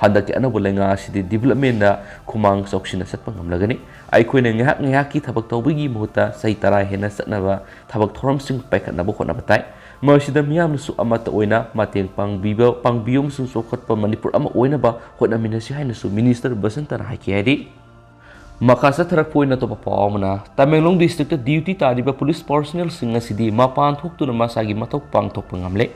ꯍꯟꯗꯛꯀꯤ ꯑꯅꯧꯕ ꯂꯩꯉꯥꯛ ꯑꯁꯤꯗꯤ development ꯗ ꯈꯨꯃꯥꯡ ꯆꯥꯎꯁꯤꯟꯅ ꯆꯠꯄ ꯉꯝꯂꯒꯅꯤ꯫ ꯑꯩꯈꯣꯏꯅ ꯉꯥꯏꯍꯥꯛ ꯉꯥꯏꯍꯥꯛꯀꯤ ꯊꯕꯛ ꯇꯧꯕꯒꯤ ꯃꯍꯨꯠꯇ ꯆꯍꯤ ꯇꯔꯥ ꯍꯦꯟꯅ ꯆꯠꯅꯕ ꯊꯕꯛ ꯊꯧꯔꯝꯁꯤꯡ ꯄꯥꯏꯈꯠꯅꯕ ꯍꯣꯠꯅꯕ ꯇꯥꯏ꯫ ꯃꯁꯤꯗ ꯃꯤꯌꯥꯝꯅꯁꯨ ꯑꯃꯠꯇ ꯑꯣꯏꯅ ꯃꯇꯦꯡ ꯄꯥꯡꯕꯤꯕ, ꯄꯥꯡꯕꯤꯌꯨ ꯑꯃꯁꯨꯡ ꯆꯥꯎꯈꯠꯄ ꯃꯅꯤꯄꯨꯔ ꯑꯃ ꯑꯣꯏꯅꯕ ꯍꯣꯠꯅꯃꯤꯟꯅꯁꯤ ꯍꯥꯏꯅꯁꯨ Minister ꯕꯁꯟꯇꯅ ꯍꯥꯏꯈꯤ ꯍꯥꯏꯔꯤ꯫ ꯃꯈꯥ ꯆꯠꯊꯔꯛꯄ ꯑꯣꯏꯅ ꯑꯇꯣꯞꯄ ꯄꯥꯎ ꯑꯃꯅ, ꯇꯃꯦꯡꯂꯣꯡ district ꯇ duty ꯇꯥꯔꯤꯕ police personnel ꯁꯤꯡ ꯑꯁꯤꯗꯤ ꯃꯄꯥꯟ ꯊꯣꯛꯇꯨꯅ ꯃꯁꯥꯒꯤ ꯃꯊꯧ ꯄꯥꯡꯊꯣꯛꯄ ꯉꯝꯂꯦ꯫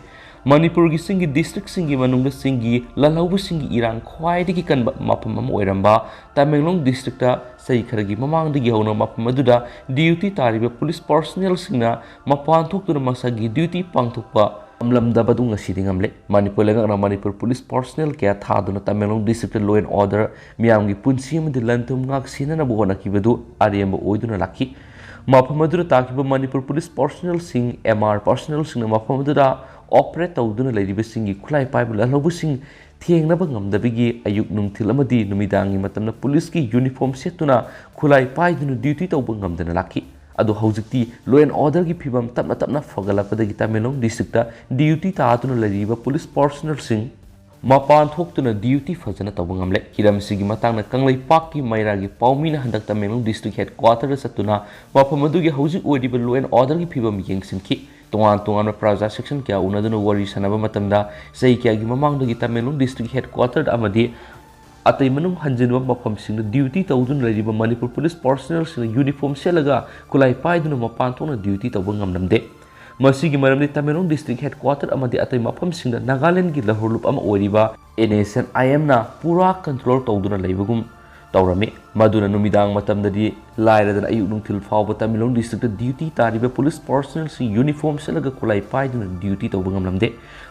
ꯃꯅꯤꯄꯨꯔꯒꯤ ꯆꯤꯡꯒꯤ district ꯁꯤꯡꯒꯤ ꯃꯅꯨꯡꯗ ꯆꯤꯡꯒꯤ ꯂꯥꯜꯍꯧꯕꯁꯤꯡꯒꯤ ꯏꯔꯥꯡ ꯈ꯭ꯋꯥꯏꯗꯒꯤ ꯀꯟꯕ ꯃꯐꯝ ꯑꯃ ꯑꯣꯏꯔꯝꯕ ꯇꯃꯦꯡꯂꯣꯡ district ꯇ ꯆꯍꯤ ꯈꯔꯒꯤ ꯃꯃꯥꯡꯗꯒꯤ ꯍꯧꯅ ꯃꯐꯝ ꯑꯗꯨꯗ duty ꯇꯥꯔꯤꯕ police personnel ꯁꯤꯡꯅ ꯃꯄꯥꯟ ꯊꯣꯛꯇꯨꯅ ꯃꯁꯥꯒꯤ duty ꯄꯥꯡꯊꯣꯛꯄ ꯉꯝꯂꯝꯗꯕꯗꯨ ꯉꯁꯤꯗꯤ ꯉꯝꯂꯦ꯫ ꯃꯅꯤꯄꯨꯔ ꯂꯩꯉꯥꯛꯅ ꯃꯅꯤꯄꯨꯔ police personnel ꯀꯌꯥ ꯊꯥꯗꯨꯅ ꯇꯃꯦꯡꯂꯣꯡ district ꯇ law and order, ꯃꯤꯌꯥꯝꯒꯤ ꯄꯨꯟꯁꯤ ꯑꯃꯗꯤ ꯂꯟ ꯊꯨꯝ ꯉꯥꯛ ꯁꯦꯟꯅꯅꯕ ꯍꯣꯠꯅꯈꯤꯕꯗꯨ ꯑꯔꯦꯝꯕ ꯑꯣꯏꯗꯨꯅ ꯂꯥꯛꯈꯤ꯫ ꯃꯐꯝ ꯑꯗꯨꯗ ꯇꯥꯈꯤꯕ ꯃꯅꯤꯄꯨꯔ police personnel ꯁꯤꯡ, ꯑꯦꯝ ꯑꯥꯔ personnel ꯁꯤꯡꯅ ꯃꯐꯝ ꯑꯗꯨꯗ ꯑꯣꯄꯔꯦꯠ ꯇꯧꯗꯨꯅ ꯂꯩꯔꯤꯕꯁꯤꯡꯒꯤ ꯈꯨꯠꯂꯥꯏ ꯄꯥꯏꯕ ꯂꯥꯜꯍꯧꯕꯁꯤꯡ ꯊꯦꯡꯅꯕ ꯉꯝꯗꯕꯒꯤ ꯑꯌꯨꯛ ꯅꯨꯡꯊꯤꯜ ꯑꯃꯗꯤ ꯅꯨꯃꯤꯗꯥꯡꯒꯤ ꯃꯇꯝꯗ ꯄꯨꯂꯤꯁꯀꯤ ꯌꯨꯅꯤꯐꯣꯔꯝ ꯁꯦꯠꯇꯨꯅ ꯈꯨꯠꯂꯥꯏ ꯄꯥꯏꯗꯨꯅ ꯗ꯭ꯌꯨꯇꯤ ꯇꯧꯕ ꯉꯝꯗꯅ ꯂꯥꯛꯈꯤ꯫ ꯑꯗꯨ ꯍꯧꯖꯤꯛꯇꯤ law and orderꯒꯤ ꯐꯤꯕꯝ ꯇꯞꯅ ꯇꯞꯅ ꯐꯒꯠꯂꯛꯄꯗꯒꯤ ꯇꯃꯦꯡꯂꯣꯡ districtꯇ ꯗ꯭ꯌꯨꯇꯤ ꯇꯥꯗꯨꯅ ꯂꯩꯔꯤꯕ ꯄꯨꯂꯤꯁ ꯄꯥꯔꯁꯣꯅꯦꯜꯁꯤꯡ ꯃꯄꯥꯟ ꯊꯣꯛꯇꯨꯅ ꯗ꯭ꯌꯨꯇꯤ ꯐꯖꯅ ꯇꯧꯕ ꯉꯝꯂꯦ꯫ ꯍꯤꯔꯝꯁꯤꯒꯤ ꯃꯇꯥꯡꯗ ꯀꯪꯂꯩꯄꯥꯛꯀꯤ ꯃꯩꯔꯥꯒꯤ ꯄꯥꯎꯃꯤꯅ ꯍꯟꯗꯛ ꯇꯃꯦꯡꯂꯣꯡ district headquarterꯗ ꯆꯠꯇꯨꯅ ꯃꯐꯝ ꯑꯗꯨꯒꯤ ꯍꯧꯖꯤꯛ ꯑꯣꯏꯔꯤꯕ law and orderꯒꯤ ꯐꯤꯕꯝ ꯌꯦꯡꯁꯤꯟꯈꯤ꯫ ꯇꯣꯉꯥꯟ ꯇꯣꯉꯥꯟꯕ ꯄ꯭ꯔꯖꯥ section ꯀꯌꯥ ꯎꯅꯗꯨꯅ ꯋꯥꯔꯤ ꯁꯥꯟꯅꯕ ꯃꯇꯝꯗ ꯆꯍꯤ ꯀꯌꯥꯒꯤ ꯃꯃꯥꯡꯗꯒꯤ ꯇꯃꯦꯡꯂꯣꯡ district headquarter ꯑꯃꯗꯤ ꯑꯇꯩ ꯃꯅꯨꯡ ꯍꯟꯖꯤꯟꯕ ꯃꯐꯝꯁꯤꯡꯗ ꯗ꯭ꯌꯨꯇꯤ ꯇꯧꯗꯨꯅ ꯂꯩꯔꯤꯕ ꯃꯅꯤꯄꯨꯔ ꯄꯨꯂꯤꯁ ꯄꯥꯔꯁꯣꯅꯦꯜꯁꯤꯡꯅ ꯌꯨꯅꯤꯐꯣꯔꯝ ꯁꯦꯠꯂꯒ ꯈꯨꯠꯂꯥꯏ ꯄꯥꯏꯗꯨꯅ ꯃꯄꯥꯟ ꯊꯣꯛꯅ ꯗ꯭ꯌꯨꯇꯤ ꯇꯧꯕ ꯉꯝꯂꯝꯗꯦ꯫ ꯃꯁꯤꯒꯤ ꯃꯔꯝꯗꯤ ꯇꯃꯦꯡꯂꯣꯡ district headquarter ꯑꯃꯗꯤ ꯑꯇꯩ ꯃꯐꯝꯁꯤꯡꯗ ꯅꯥꯒꯥꯂꯦꯟꯗꯒꯤ ꯂꯧꯍꯧꯔꯂꯨꯞ ꯑꯃ ꯑꯣꯏꯔꯤꯕ NSCN-IMꯅ ꯄꯨꯔꯥ ꯀꯟꯇ꯭ꯔꯣꯜ ꯇꯧꯗꯨꯅ ꯂꯩꯕꯒꯨꯝ ꯇꯧꯔꯝꯃꯤ꯫ ꯃꯗꯨꯅ ꯅꯨꯃꯤꯗꯥꯡ ꯃꯇꯝꯗꯗꯤ ꯂꯥꯏꯔꯗꯅ ꯑꯌꯨꯛ ꯅꯨꯡꯊꯤꯜ ꯐꯥꯎꯕ ꯇꯃꯦꯡꯂꯣꯡ districtꯇ ꯗ꯭ꯌꯨꯇꯤ ꯇꯥꯔꯤꯕ ꯄꯨꯂꯤꯁ ꯄꯥꯔꯁꯣꯅꯦꯜꯁꯤꯡ ꯌꯨꯅꯤꯐꯣꯔꯝ ꯁꯦꯠꯂꯒ ꯈꯨꯠꯂꯥꯏ ꯄꯥꯏꯗꯨꯅ ꯗ꯭ꯌꯨꯇꯤ ꯇꯧꯕ ꯉꯝꯂꯝꯗꯦ꯫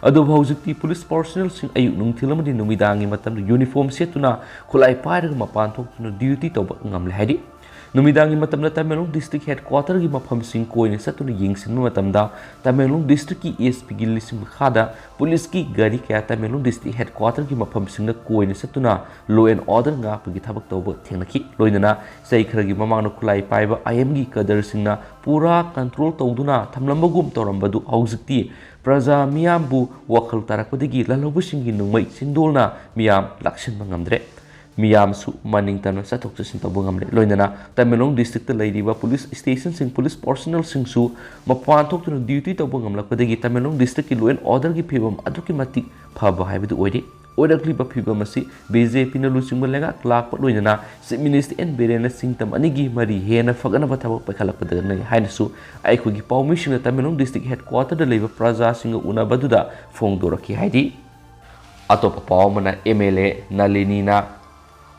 ꯑꯗꯨꯕꯨ ꯍꯧꯖꯤꯛꯇꯤ ꯄꯨꯂꯤꯁ ꯄꯥꯔꯁꯣꯅꯦꯜꯁꯤꯡ ꯑꯌꯨꯛ ꯅꯨꯡꯊꯤꯜ ꯑꯃꯗꯤ ꯅꯨꯃꯤꯗꯥꯡꯒꯤ ꯃꯇꯝꯗ ꯌꯨꯅꯤꯐꯣꯔꯝ ꯁꯦꯠꯇꯨꯅ ꯈꯨꯠꯂꯥꯏ ꯄꯥꯏꯔꯒ ꯃꯄꯥꯟ ꯊꯣꯛꯇꯨꯅ ꯗ꯭ꯌꯨꯇꯤ ꯇꯧꯕ ꯉꯝꯂꯦ ꯍꯥꯏꯔꯤ꯫ ꯅꯨꯃꯤꯗꯥꯡꯒꯤ ꯃꯇꯝꯗ ꯇꯃꯦꯡꯂꯣꯡ district headquarterꯒꯤ ꯃꯐꯝꯁꯤꯡ ꯀꯣꯏꯅ ꯆꯠꯇꯨꯅ ꯌꯦꯡꯁꯤꯟꯕ ꯃꯇꯝꯗ ꯇꯃꯦꯡꯂꯣꯡ districtꯀꯤ SPꯒꯤ ꯂꯨꯆꯤꯡ ꯃꯈꯥꯗ ꯄꯨꯂꯤꯁꯀꯤ ꯒꯥꯔꯤ ꯀꯌꯥ ꯇꯃꯦꯡꯂꯣꯡ district headquarterꯒꯤ ꯃꯐꯝꯁꯤꯡꯗ ꯀꯣꯏꯅ ꯆꯠꯇꯨꯅ law and order ꯉꯥꯛꯄꯒꯤ ꯊꯕꯛ ꯇꯧꯕ ꯊꯦꯡꯅꯈꯤ꯫ ꯂꯣꯏꯅꯅ ꯆꯍꯤ ꯈꯔꯒꯤ ꯃꯃꯥꯡꯗ ꯈꯨꯠꯂꯥꯏ ꯄꯥꯏꯕ IMꯒꯤ ꯀꯗꯔꯁꯤꯡꯅ ꯄꯨꯔꯥ ꯀꯟꯇ꯭ꯔꯣꯜ ꯇꯧꯗꯨꯅ ꯊꯝꯂꯝꯕꯒꯨꯝ ꯇꯧꯔꯝꯕꯗꯨ ꯍꯧꯖꯤꯛꯇꯤ ꯄ꯭ꯔꯖꯥ ꯃꯤꯌꯥꯝꯕꯨ ꯋꯥꯈꯜ ꯇꯥꯔꯛꯄꯗꯒꯤ ꯂꯥꯜꯍꯧꯕꯁꯤꯡꯒꯤ ꯅꯣꯡꯃꯩ ꯆꯤꯟꯗꯣꯜꯅ ꯃꯤꯌꯥꯝ ꯂꯥꯛꯁꯤꯟꯕ ꯉꯝꯗ꯭ꯔꯦ꯫ ꯃꯤꯌꯥꯝꯁꯨ ꯃꯅꯤꯡ ꯇꯝꯅ ꯆꯠꯊꯣꯛ ꯆꯠꯁꯤꯟ ꯇꯧꯕ ꯉꯝꯂꯦ꯫ ꯂꯣꯏꯅꯅ ꯇꯃꯦꯡꯂꯣꯡ districtꯇ ꯂꯩꯔꯤꯕ ꯄꯨꯂꯤꯁ stationꯁꯤꯡ, ꯄꯨꯂꯤꯁ ꯄꯥꯔꯁꯣꯅꯦꯜꯁꯤꯡꯁꯨ ꯃꯄꯥꯟ ꯊꯣꯛꯇꯨꯅ ꯗ꯭ꯌꯨꯇꯤ ꯇꯧꯕ ꯉꯝꯂꯛꯄꯗꯒꯤ ꯇꯃꯦꯡꯂꯣꯡ districtꯀꯤ law and orderꯒꯤ ꯐꯤꯕꯝ ꯑꯗꯨꯛꯀꯤ ꯃꯇꯤꯛ ꯐꯕ ꯍꯥꯏꯕꯗꯨ ꯑꯣꯏꯔꯤ꯫ ꯑꯣꯏꯔꯛꯂꯤꯕ ꯐꯤꯕꯝ ꯑꯁꯤ BJPꯅ ꯂꯨꯆꯤꯡꯕ ꯂꯩꯉꯥꯛ ꯂꯥꯛꯄ ꯂꯣꯏꯅꯅ Chief Minister N ꯕꯤꯔꯦꯟꯅ ꯁꯤꯡꯇꯝ ꯑꯅꯤꯒꯤ ꯃꯔꯤ ꯍꯦꯟꯅ ꯐꯒꯠꯅꯕ ꯊꯕꯛ ꯄꯥꯏꯈꯠꯂꯛꯄꯗꯒꯤꯅꯤ ꯍꯥꯏꯅꯁꯨ ꯑꯩꯈꯣꯏꯒꯤ ꯄꯥꯎꯃꯤꯁꯤꯡꯅ ꯇꯃꯦꯡꯂꯣꯡ district headquarterꯗ ꯂꯩꯕ ꯄ꯭ꯔꯖꯥꯁꯤꯡꯒ ꯎꯅꯕꯗꯨꯗ ꯐꯣꯡꯗꯣꯔꯛꯈꯤ ꯍꯥꯏꯔꯤ꯫ ꯑꯇꯣꯞꯄ ꯄꯥꯎ ꯑꯃꯅ MLA ꯅꯂꯤꯅꯤꯅ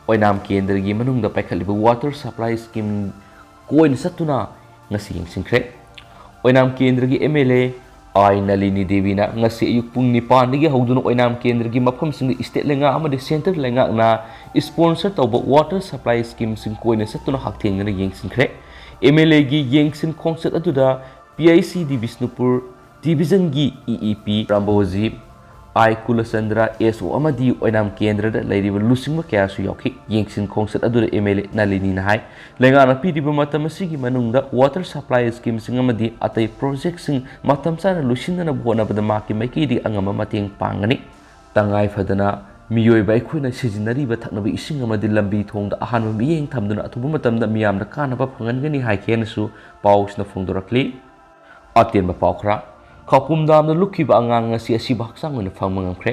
ꯑꯣꯏꯅꯥꯝ ꯀꯦꯟꯗ꯭ꯔꯒꯤ ꯃꯅꯨꯡꯗ ꯄꯥꯏꯈꯠꯂꯤꯕ water supply scheme ꯀꯣꯏꯅ ꯆꯠꯇꯨꯅ ꯉꯁꯤ ꯌꯦꯡꯁꯤꯟꯈ꯭ꯔꯦ꯫ ꯑꯣꯏꯅꯥꯝ ꯀꯦꯟꯗ꯭ꯔꯒꯤ MLA ꯑꯥꯏ ꯅꯂꯤꯅꯤ ꯗꯦꯕꯤꯅ ꯉꯁꯤ ꯑꯌꯨꯛ ꯄꯨꯡ ꯅꯤꯄꯥꯟꯗꯒꯤ ꯍꯧꯗꯨꯅ ꯑꯣꯏꯅꯥꯝ ꯀꯦꯟꯗ꯭ꯔꯒꯤ ꯃꯐꯝꯁꯤꯡꯗ state ꯂꯩꯉꯥꯛ ꯑꯃꯗꯤ centre ꯂꯩꯉꯥꯛꯅ sponsor ꯇꯧꯕ water supply schemeꯁꯤꯡ ꯀꯣꯏꯅ ꯆꯠꯇꯨꯅ ꯍꯛꯊꯦꯡꯅꯅ ꯌꯦꯡꯁꯤꯟꯈ꯭ꯔꯦ꯫ MLAꯒꯤ ꯌꯦꯡꯁꯤꯟ ꯈꯣꯡꯆꯠ ꯑꯗꯨꯗ PICD ꯕꯤꯁꯅꯨꯄꯨꯔ, ꯗꯤꯕꯤꯖꯟꯒꯤ ꯏ ꯏ ꯄꯤ ꯔꯥꯝꯕꯣꯖꯤ, ꯑꯥꯏ ꯀꯨꯂꯆꯟꯗ꯭ꯔ, ꯑꯦꯁ ꯑꯣ ꯑꯃꯗꯤ ꯑꯣꯏꯅꯥꯝ ꯀꯦꯟꯗ꯭ꯔꯗ ꯂꯩꯔꯤꯕ ꯂꯨꯆꯤꯡꯕ ꯀꯌꯥꯁꯨ ꯌꯥꯎꯈꯤ꯫ ꯌꯦꯡꯁꯤꯟ ꯈꯣꯡꯆꯠ ꯑꯗꯨꯗ ꯑꯦꯝ ꯑꯦꯜ ꯑꯦ ꯅꯂꯤꯅꯤꯅ ꯍꯥꯏ, ꯂꯩꯉꯥꯛꯅ ꯄꯤꯔꯤꯕ ꯃꯇꯝ ꯑꯁꯤꯒꯤ ꯃꯅꯨꯡꯗ ꯋꯥꯇꯔ ꯁꯄ꯭ꯂꯥꯏ ꯁ꯭ꯀꯤꯝꯁꯤꯡ ꯑꯃꯗꯤ ꯑꯇꯩ ꯄ꯭ꯔꯣꯖꯦꯛꯁꯤꯡ ꯃꯇꯝ ꯆꯥꯅ ꯂꯣꯏꯁꯤꯟꯅꯅꯕ ꯍꯣꯠꯅꯕꯗ ꯃꯍꯥꯛꯀꯤ ꯃꯥꯏꯀꯩꯗꯒꯤ ꯑꯉꯝꯕ ꯃꯇꯦꯡ ꯄꯥꯡꯒꯅꯤ꯫ ꯇꯉꯥꯏ ꯐꯗꯅ ꯃꯤꯑꯣꯏꯕ ꯑꯩꯈꯣꯏꯅ ꯁꯤꯖꯤꯟꯅꯔꯤꯕ ꯊꯛꯅꯕ ꯏꯁꯤꯡ ꯑꯃꯗꯤ ꯂꯝꯕꯤ ꯊꯣꯡꯗ ꯑꯍꯥꯟꯕ ꯃꯤꯠꯌꯦꯡ ꯊꯝꯗꯨꯅ ꯑꯊꯨꯕ ꯃꯇꯝꯗ ꯃꯤꯌꯥꯝꯗ ꯀꯥꯟꯅꯕ ꯐꯪꯍꯟꯒꯅꯤ ꯍꯥꯏꯈꯤ ꯍꯥꯏꯅꯁꯨ ꯄꯥꯎꯁꯤꯅ ꯐꯣꯡꯗꯣꯔꯛꯂꯤ꯫ ꯑꯇꯦꯟꯕ ꯄꯥꯎ ꯈꯔ꯫ ꯈꯧꯄꯨꯝ ꯗꯥꯝꯗ ꯂꯨꯞꯈꯤꯕ ꯑꯉꯥꯡ ꯑꯁꯤ ꯑꯁꯤꯕ ꯍꯛꯆꯥꯡ ꯑꯣꯏꯅ ꯐꯪꯕ ꯉꯝꯈ꯭ꯔꯦ꯫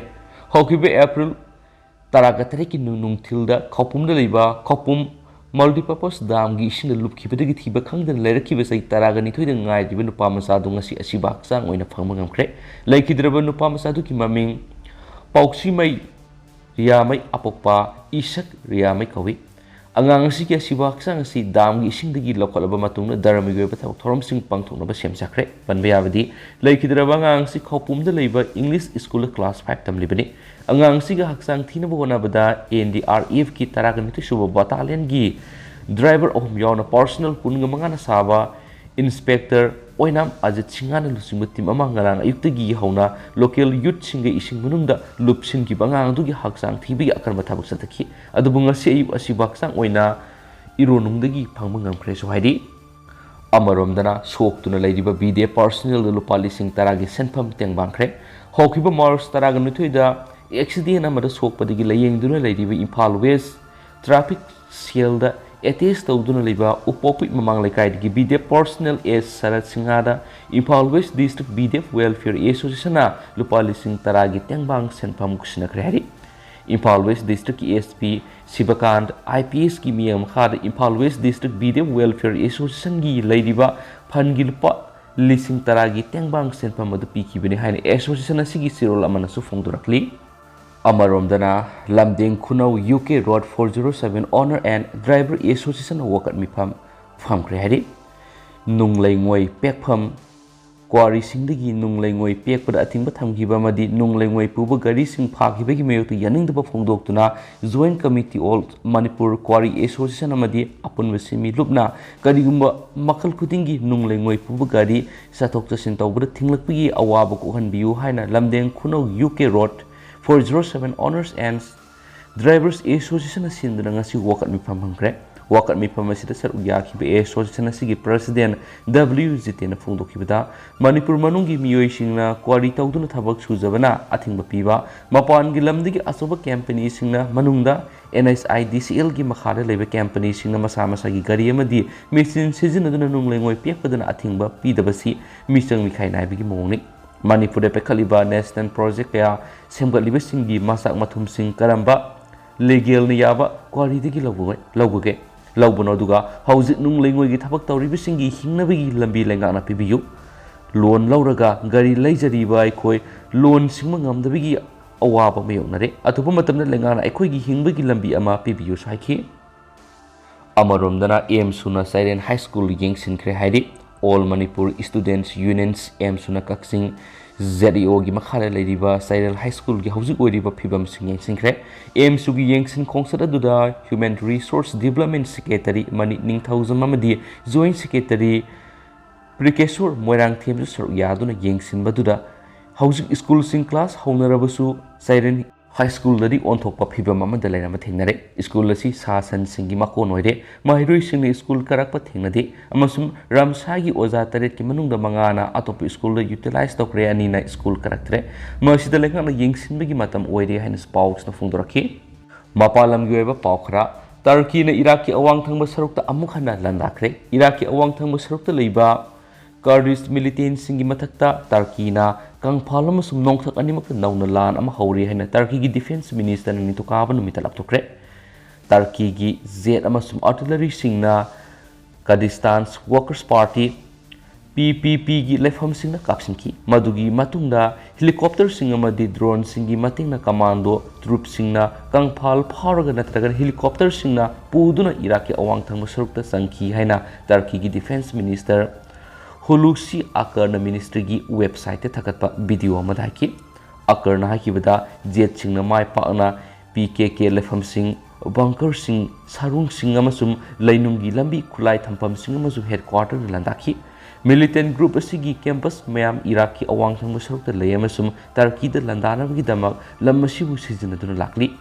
ꯍꯧꯈꯤꯕ ꯑꯦꯄ꯭ꯔꯤꯜ ꯇꯔꯥꯒ ꯇꯔꯦꯠꯀꯤ ꯅꯨ-, ꯅꯨꯡꯊꯤꯜꯗ ꯈꯧꯄꯨꯝꯗ ꯂꯩꯕ ꯈꯧꯄꯨꯝ Multipurpose ꯗꯥꯝꯒꯤ ꯏꯁꯤꯡꯗ ꯂꯨꯞꯈꯤꯕꯗꯒꯤ ꯊꯤꯕ ꯈꯪꯗꯅ ꯂꯩꯔꯛꯈꯤꯕ ꯆꯍꯤ ꯇꯔꯥꯒ ꯅꯤꯊꯣꯏꯗ ꯉꯥꯏꯔꯤꯕ ꯅꯨꯄꯥ ꯃꯆꯥꯗꯨ ꯉꯁꯤ ꯑꯁꯤꯕ ꯍꯛꯆꯥꯡ ꯑꯣꯏꯅ ꯐꯪꯕ ꯉꯝꯈ꯭ꯔꯦ꯫ ꯂꯩꯈꯤꯗ꯭ꯔꯕ ꯅꯨꯄꯥ ꯃꯆꯥꯗꯨꯒꯤ ꯃꯃꯤꯡ ꯄꯥꯎꯁꯤꯃꯩ ꯔꯤꯌꯥꯃꯩ ꯑꯄꯣꯛꯄ ꯏꯁꯛ ꯔꯤꯌꯥꯃꯩ ꯀꯧꯏ꯫ ꯑꯉꯥꯡ ꯑꯁꯤꯒꯤ ꯑꯁꯤꯕ ꯍꯛꯆꯥꯡ ꯑꯁꯤ ꯗꯥꯝꯒꯤ ꯏꯁꯤꯡꯗꯒꯤ ꯂꯧꯈꯠꯂꯕ ꯃꯇꯨꯡꯗ ꯙꯔꯃꯒꯤ ꯑꯣꯏꯕ ꯊꯕꯛ ꯊꯧꯔꯝꯁꯤꯡ ꯄꯥꯡꯊꯣꯛꯅꯕ ꯁꯦꯝ ꯁꯥꯈ꯭ꯔꯦ꯫ ꯄꯟꯕ ꯌꯥꯕꯗꯤ, ꯂꯩꯈꯤꯗ꯭ꯔꯕ ꯑꯉꯥꯡ ꯑꯁꯤ ꯈꯧꯄꯨꯝꯗ ꯂꯩꯕ ꯏꯪꯂꯤꯁ ꯁ꯭ꯀꯨꯜꯗ ꯀ꯭ꯂꯥꯁ ꯐꯥꯏꯚ ꯇꯝꯂꯤꯕꯅꯤ꯫ ꯑꯉꯥꯡ ꯑꯁꯤꯒꯤ ꯍꯛꯆꯥꯡ ꯊꯤꯅꯕ ꯍꯣꯠꯅꯕꯗ ꯑꯦꯟ ꯗꯤ ꯑꯥꯔ ꯑꯦꯐꯀꯤ ꯇꯔꯥꯒ ꯅꯤꯊꯣꯏ ꯁꯨꯕ ꯕꯇꯥꯂꯤꯌꯟꯒꯤ ꯗ꯭ꯔꯥꯏꯚꯔ ꯑꯍꯨꯝ ꯌꯥꯎꯅ ꯄꯥꯔꯁꯣꯅꯦꯜ ꯀꯨꯟꯒ ꯃꯉꯥꯅ ꯁꯥꯕ ꯏꯟꯁꯄꯦꯛꯇꯔ ꯑꯣꯏꯅꯥꯝ ꯑꯖꯤꯠ ꯁꯤꯡꯍꯥꯅ ꯂꯨꯆꯤꯡꯕ ꯇꯤꯝ ꯑꯃ ꯉꯔꯥꯡ ꯑꯌꯨꯛꯇꯒꯤ ꯍꯧꯅ ꯂꯣꯀꯦꯜ ꯌꯨꯠꯁꯤꯡꯒ ꯏꯁꯤꯡ ꯃꯅꯨꯡꯗ ꯂꯨꯞꯁꯤꯟꯈꯤꯕ ꯑꯉꯥꯡ ꯑꯗꯨꯒꯤ ꯍꯛꯆꯥꯡ ꯊꯤꯕꯒꯤ ꯑꯀꯟꯕ ꯊꯕꯛ ꯆꯠꯊꯈꯤ꯫ ꯑꯗꯨꯕꯨ ꯉꯁꯤ ꯑꯌꯨꯛ ꯑꯁꯤꯕ ꯍꯛꯆꯥꯡ ꯑꯣꯏꯅ ꯏꯔꯣꯅꯨꯡꯗꯒꯤ ꯐꯪꯕ ꯉꯝꯈ꯭ꯔꯦꯁꯨ ꯍꯥꯏꯔꯤ꯫ ꯑꯃꯔꯣꯝꯗꯅ ꯁꯣꯛꯇꯨꯅ ꯂꯩꯔꯤꯕ ꯕꯤ ꯗꯤ ꯑꯦꯐ ꯄꯥꯔꯁꯣꯅꯦꯜꯗ ꯂꯨꯄꯥ ꯂꯤꯁꯤꯡ ꯇꯔꯥꯒꯤ ꯁꯦꯟꯐꯝ ꯇꯦꯡꯕꯥꯡꯈ꯭ꯔꯦ꯫ ꯍꯧꯈꯤꯕ ꯃꯥꯔꯆ ꯇꯔꯥꯒ ꯅꯤꯊꯣꯏꯗ ꯑꯦꯛꯁꯤꯗꯦꯟ ꯑꯃꯗ ꯁꯣꯛꯄꯗꯒꯤ ꯂꯥꯌꯦꯡꯗꯨꯅ ꯂꯩꯔꯤꯕ ꯏꯝꯐꯥꯜ ꯋꯦꯁ ꯇ꯭ꯔꯥꯐꯤꯛ ꯁꯦꯜꯗ ꯑꯦꯇꯦꯁ ꯇꯧꯗꯨꯅ ꯂꯩꯕ ꯎꯄꯣꯛꯄꯤ ꯃꯃꯥꯡ ꯂꯩꯀꯥꯏꯗꯒꯤ B D F personnel S Sarat ꯁꯤꯡꯍꯥꯗ Imphal west district B D F welfare ꯑꯦꯁꯣꯁꯤꯌꯦꯁꯟꯅ ꯂꯨꯄꯥ ꯂꯤꯁꯤꯡ ꯇꯔꯥꯒꯤ ꯇꯦꯡꯕꯥꯡ ꯁꯦꯟꯐꯝ ꯈꯨꯠꯁꯤꯟꯅꯈ꯭ꯔꯦ ꯍꯥꯏꯔꯤ꯫ ꯏꯝꯐꯥꯜ ꯋꯦꯁ ꯗꯤꯁꯇ꯭ꯔꯤꯛꯀꯤ ꯑꯦꯁ ꯄꯤ ꯁꯤꯕꯀꯥꯟꯠ ꯑꯥꯏ ꯄꯤ ꯑꯦꯁꯀꯤ ꯃꯤꯠꯌꯦꯡ ꯃꯈꯥꯗ Imphal west district B D F welfare ꯑꯦꯁꯣꯁꯤꯌꯦꯁꯟꯒꯤ ꯂꯩꯔꯤꯕ ꯐꯟꯒꯤ ꯂꯨꯄꯥ ꯂꯤꯁꯤꯡ ꯇꯔꯥꯒꯤ ꯇꯦꯡꯕꯥꯡ ꯁꯦꯟꯐꯝ ꯑꯗꯨ ꯄꯤꯈꯤꯕꯅꯤ ꯍꯥꯏꯅ ꯑꯦꯁꯣꯁꯤꯌꯦꯁꯟ ꯑꯁꯤꯒꯤ ꯆꯦꯔꯣꯜ ꯑꯃꯅꯁꯨ ꯐꯣꯡꯗꯣꯔꯛꯂꯤ꯫ ꯑꯃꯔꯣꯝꯗꯅ Lamdeng Khunou U K road four zero seven owner and driver ꯑꯦꯁꯣꯁꯤꯌꯦꯁꯟꯅ ꯋꯥꯀꯠ ꯃꯤꯐꯝ ꯐꯝꯈ꯭ꯔꯦ ꯍꯥꯏꯔꯤ꯫ ꯅꯨꯡꯂꯩꯉꯣꯏ ꯄꯦꯛꯐꯝ ꯀ꯭ꯋꯥꯔꯤꯁꯤꯡꯗꯒꯤ ꯅꯨꯡ ꯂꯩꯉꯣꯏ ꯄꯦꯛꯄꯗ ꯑꯊꯤꯡꯕ ꯊꯝꯈꯤꯕ ꯑꯃꯗꯤ ꯅꯨꯡ ꯂꯩꯉꯣꯏ ꯄꯨꯕ ꯒꯥꯔꯤꯁꯤꯡ ꯐꯥꯈꯤꯕꯒꯤ ꯃꯥꯌꯣꯛꯇ ꯌꯥꯅꯤꯡꯗꯕ ꯐꯣꯡꯗꯣꯛꯇꯨꯅ Joint Committee All Manipur Quarry Association ꯑꯃꯗꯤ ꯑꯄꯨꯟꯕ ꯁꯤꯟꯃꯤ ꯂꯨꯞꯅ ꯀꯔꯤꯒꯨꯝꯕ ꯃꯈꯜ ꯈꯨꯗꯤꯡꯒꯤ ꯅꯨꯡ ꯂꯩꯉꯣꯏ ꯄꯨꯕ ꯒꯥꯔꯤ ꯆꯠꯊꯣꯛ ꯆꯠꯁꯤꯟ ꯇꯧꯕꯗ ꯊꯤꯡꯂꯛꯄꯒꯤ ꯑꯋꯥꯕ ꯀꯣꯛꯍꯟꯕꯤꯌꯨ ꯍꯥꯏꯅ ꯂꯝꯗꯦꯡ ꯈꯨꯅꯧ U K Road four zero seven Owners and Drivers Association ꯁꯤꯟꯗꯨꯅ ꯉꯁꯤ ꯋꯥꯀꯠ ꯃꯤꯐꯝ ꯐꯝꯈ꯭ꯔꯦ꯫ ꯋꯥꯀꯠ ꯃꯤꯐꯝ ꯑꯁꯤꯗ ꯁꯔꯨꯛ ꯌꯥꯈꯤꯕ association ꯑꯁꯤꯒꯤ president W ꯖꯤꯇꯦꯟꯅ ꯐꯣꯡꯗꯣꯛꯈꯤꯕꯗ, ꯃꯅꯤꯄꯨꯔ ꯃꯅꯨꯡꯒꯤ ꯃꯤꯑꯣꯏꯁꯤꯡꯅ ꯀ꯭ꯋꯥꯔꯤ ꯇꯧꯗꯨꯅ ꯊꯕꯛ ꯁꯨꯖꯕꯅ ꯑꯊꯤꯡꯕ ꯄꯤꯕ, ꯃꯄꯥꯟꯒꯤ ꯂꯝꯗꯒꯤ ꯑꯆꯧꯕ company ꯁꯤꯡꯅ ꯃꯅꯨꯡꯗ N H I D C L ꯒꯤ ꯃꯈꯥꯗ ꯂꯩꯕ company ꯁꯤꯡꯅ ꯃꯁꯥ ꯃꯁꯥꯒꯤ ꯒꯥꯔꯤ ꯑꯃꯗꯤ machine ꯁꯤꯖꯤꯟꯅꯗꯨꯅ ꯅꯨꯡ ꯂꯩꯉꯣꯏ ꯄꯦꯛꯄꯗꯅ ꯑꯊꯤꯡꯕ ꯄꯤꯗꯕꯁꯤ ꯃꯤꯆꯪ ꯃꯤꯈꯥꯏ ꯅꯥꯏꯕꯒꯤ ꯃꯑꯣꯡꯅꯤ꯫ ꯃꯅꯤꯄꯨꯔꯗ ꯄꯥꯏꯈꯠꯂꯤꯕ national project ꯀꯌꯥ ꯁꯦꯝꯒꯠꯂꯤꯕꯁꯤꯡꯒꯤ ꯃꯆꯥꯛ ꯃꯊꯨꯝꯁꯤꯡ ꯀꯔꯝꯕ legal ꯅ ꯌꯥꯕ quarry ꯗꯒꯤ ꯂꯧꯕ-, ꯂꯧꯕꯒꯦ? ꯂꯧꯕꯅꯣ, ꯑꯗꯨꯒ ꯍꯧꯖꯤꯛ ꯅꯨꯡ ꯂꯩꯉꯣꯏꯒꯤ ꯊꯕꯛ ꯇꯧꯔꯤꯕꯁꯤꯡꯒꯤ ꯍꯤꯡꯅꯕꯒꯤ ꯂꯝꯕꯤ ꯂꯩꯉꯥꯛꯅ ꯄꯤꯕꯤꯌꯨ꯫ Loan ꯂꯧꯔꯒ ꯒꯥꯔꯤ ꯂꯩꯖꯔꯤꯕ ꯑꯩꯈꯣꯏ loan ꯁꯤꯡꯕ ꯉꯝꯗꯕꯒꯤ ꯑꯋꯥꯕ ꯃꯥꯌꯣꯛꯅꯔꯦ꯫ ꯑꯊꯨꯕ ꯃꯇꯝꯗ ꯂꯩꯉꯥꯛꯅ ꯑꯩꯈꯣꯏꯒꯤ ꯍꯤꯡꯕꯒꯤ ꯂꯝꯕꯤ ꯑꯃ ꯄꯤꯕꯤꯌꯨꯁꯨ ꯍꯥꯏꯈꯤ꯫ ꯑꯃꯔꯣꯝꯗꯅ AMSU ꯅ ꯆꯥꯏꯔꯦꯟ High School ꯌꯦꯡꯁꯤꯟꯈ꯭ꯔꯦ ꯍꯥꯏꯔꯤ꯫ All Manipur Students Unions, AMSU ꯅ ꯀꯛꯆꯤꯡ Z E O ꯒꯤ ꯃꯈꯥꯗ ꯂꯩꯔꯤꯕ ꯆꯥꯏꯔꯦꯟ High School ꯒꯤ ꯍꯧꯖꯤꯛ ꯑꯣꯏꯔꯤꯕ ꯐꯤꯕꯝꯁꯤꯡ ꯌꯦꯡꯁꯤꯟꯈ꯭ꯔꯦ꯫ AMSU ꯒꯤ ꯌꯦꯡꯁꯤꯟ ꯈꯣꯡꯆꯠ ꯑꯗꯨꯗ Human Resource Development Secretary ꯃꯅꯤ ꯅꯤꯡꯊꯧꯖꯝ ꯑꯃꯗꯤ Joint Secretary ꯄ꯭ꯔꯤꯀꯦꯁꯣꯔ ꯃꯣꯏꯔꯥꯡꯊꯦꯝꯁꯨ ꯁꯔꯨꯛ ꯌꯥꯗꯨꯅ ꯌꯦꯡꯁꯤꯟꯕꯗꯨꯗ ꯍꯧꯖꯤꯛ school ꯁꯤꯡ class ꯍꯧꯅꯔꯕꯁꯨ ꯆꯥꯏꯔꯦꯟ High School ꯗꯗꯤ ꯑꯣꯟꯊꯣꯛꯄ ꯐꯤꯕꯝ ꯑꯃꯗ ꯂꯩꯔꯝꯕ ꯊꯦꯡꯅꯔꯦ꯫ School ꯑꯁꯤ ꯁꯥ ꯁꯟꯁꯤꯡꯒꯤ ꯃꯀꯣꯟ ꯑꯣꯏꯔꯦ꯫ ꯃꯍꯩꯔꯣꯏꯁꯤꯡꯅ school ꯀꯥꯔꯛꯄ ꯊꯦꯡꯅꯗꯦ ꯑꯃꯁꯨꯡ ꯔꯝꯁꯥꯒꯤ ꯑꯣꯖꯥ ꯇꯔꯦꯠꯀꯤ ꯃꯅꯨꯡꯗ ꯃꯉꯥꯅ ꯑꯇꯣꯞꯄ school ꯗ utilize ꯇꯧꯈ꯭ꯔꯦ, ꯑꯅꯤꯅ school ꯀꯥꯔꯛꯇ꯭ꯔꯦ꯫ ꯃꯁꯤꯗ ꯂꯩꯉꯥꯛꯅ ꯌꯦꯡꯁꯤꯟꯕꯒꯤ ꯃꯇꯝ ꯑꯣꯏꯔꯦ ꯍꯥꯏꯅꯁꯨ ꯄꯥꯎꯁꯤꯅ ꯐꯣꯡꯗꯣꯔꯛꯈꯤ꯫ ꯃꯄꯥꯟ ꯂꯝꯒꯤ ꯑꯣꯏꯕ ꯄꯥꯎ ꯈꯔ꯫ ꯇꯔꯀꯤꯅ ꯏꯔꯥꯛꯀꯤ ꯑꯋꯥꯡ ꯊꯪꯕ ꯁꯔꯨꯛꯇ ꯑꯃꯨꯛ ꯍꯟꯅ ꯂꯥꯟꯗꯥꯈ꯭ꯔꯦ꯫ ꯏꯔꯥꯛꯀꯤ ꯑꯋꯥꯡ ꯊꯪꯕ ꯁꯔꯨꯛꯇ ꯂꯩꯕ Kurdish militant ꯁꯤꯡꯒꯤ ꯃꯊꯛꯇ ꯇꯔꯀꯤꯅ ꯀꯪꯐꯥꯜ ꯑꯃꯁꯨꯡ ꯅꯣꯡꯊꯛ ꯑꯅꯤꯃꯛꯇ ꯅꯧꯅ ꯂꯥꯟ ꯑꯃ ꯍꯧꯔꯤ ꯍꯥꯏꯅ ꯇꯔꯀꯤꯒꯤ defence minister ꯅ ꯅꯤꯡꯊꯧꯀꯥꯕ ꯅꯨꯃꯤꯠꯇ ꯂꯥꯎꯊꯣꯛꯈ꯭ꯔꯦ꯫ ꯇꯔꯀꯤꯒꯤ jet ꯑꯃꯁꯨꯡ artillery ꯁꯤꯡꯅ Kurdish Workers Party, K P P ꯒꯤ ꯂꯩꯐꯝꯁꯤꯡꯗ ꯀꯥꯞꯁꯤꯟꯈꯤ꯫ ꯃꯗꯨꯒꯤ ꯃꯇꯨꯡꯗ helicopter ꯁꯤꯡ ꯑꯃꯗꯤ drone ꯁꯤꯡꯒꯤ ꯃꯇꯦꯡꯅ commando troop ꯁꯤꯡꯅ ꯀꯪꯐꯥꯜ ꯐꯥꯎꯔꯒ ꯅꯠꯇ꯭ꯔꯒꯅ helicopter ꯁꯤꯡꯅ ꯄꯨꯗꯨꯅ ꯏꯔꯥꯛꯀꯤ ꯑꯋꯥꯡ ꯊꯪꯕ ꯁꯔꯨꯛꯇ ꯆꯪꯈꯤ ꯍꯥꯏꯅ ꯇꯔꯀꯤꯒꯤ defence minister ꯍꯨꯂꯨꯛꯁꯤ ꯑꯀꯔꯅ ꯃꯤꯅꯤꯁꯇ꯭ꯔꯤꯒꯤ ꯋꯦꯕꯁꯥꯏꯠꯇ ꯊꯥꯒꯠꯄ ꯚꯤꯗꯤꯑꯣ ꯑꯃꯗ ꯍꯥꯏꯈꯤ꯫ ꯑꯀꯔꯅ ꯍꯥꯏꯈꯤꯕꯗ, ꯖꯦꯠꯁꯤꯡꯅ ꯃꯥꯏ ꯄꯥꯛꯅ ꯄꯤ ꯀꯦ ꯀꯦ ꯂꯩꯐꯝꯁꯤꯡ, ꯕꯪꯀꯔꯁꯤꯡ, ꯁꯥꯔꯨꯡꯁꯤꯡ ꯑꯃꯁꯨꯡ ꯂꯩꯅꯨꯡꯒꯤ ꯂꯝꯕꯤ ꯈꯨꯠꯂꯥꯏ ꯊꯝꯐꯝꯁꯤꯡ ꯑꯃꯁꯨꯡ ꯍꯦꯗꯀ꯭ꯋꯥꯇꯔꯗ ꯂꯥꯟꯗꯥꯈꯤ꯫ ꯃꯤꯂꯤꯇꯦꯟ ꯒ꯭ꯔꯨꯞ ꯑꯁꯤꯒꯤ ꯀꯦꯝꯄꯁ ꯃꯌꯥꯝ ꯏꯔꯥꯛꯀꯤ ꯑꯋꯥꯡ ꯊꯪꯕ ꯁꯔꯨꯛꯇ ꯂꯩ ꯑꯃꯁꯨꯡ ꯇꯔꯀꯤꯗ ꯂꯥꯟꯗꯥꯅꯕꯒꯤꯗꯃꯛ ꯂꯝ ꯑꯁꯤꯕꯨ ꯁꯤꯖꯤꯟꯅꯗꯨꯅ ꯂꯥꯛꯂꯤ꯫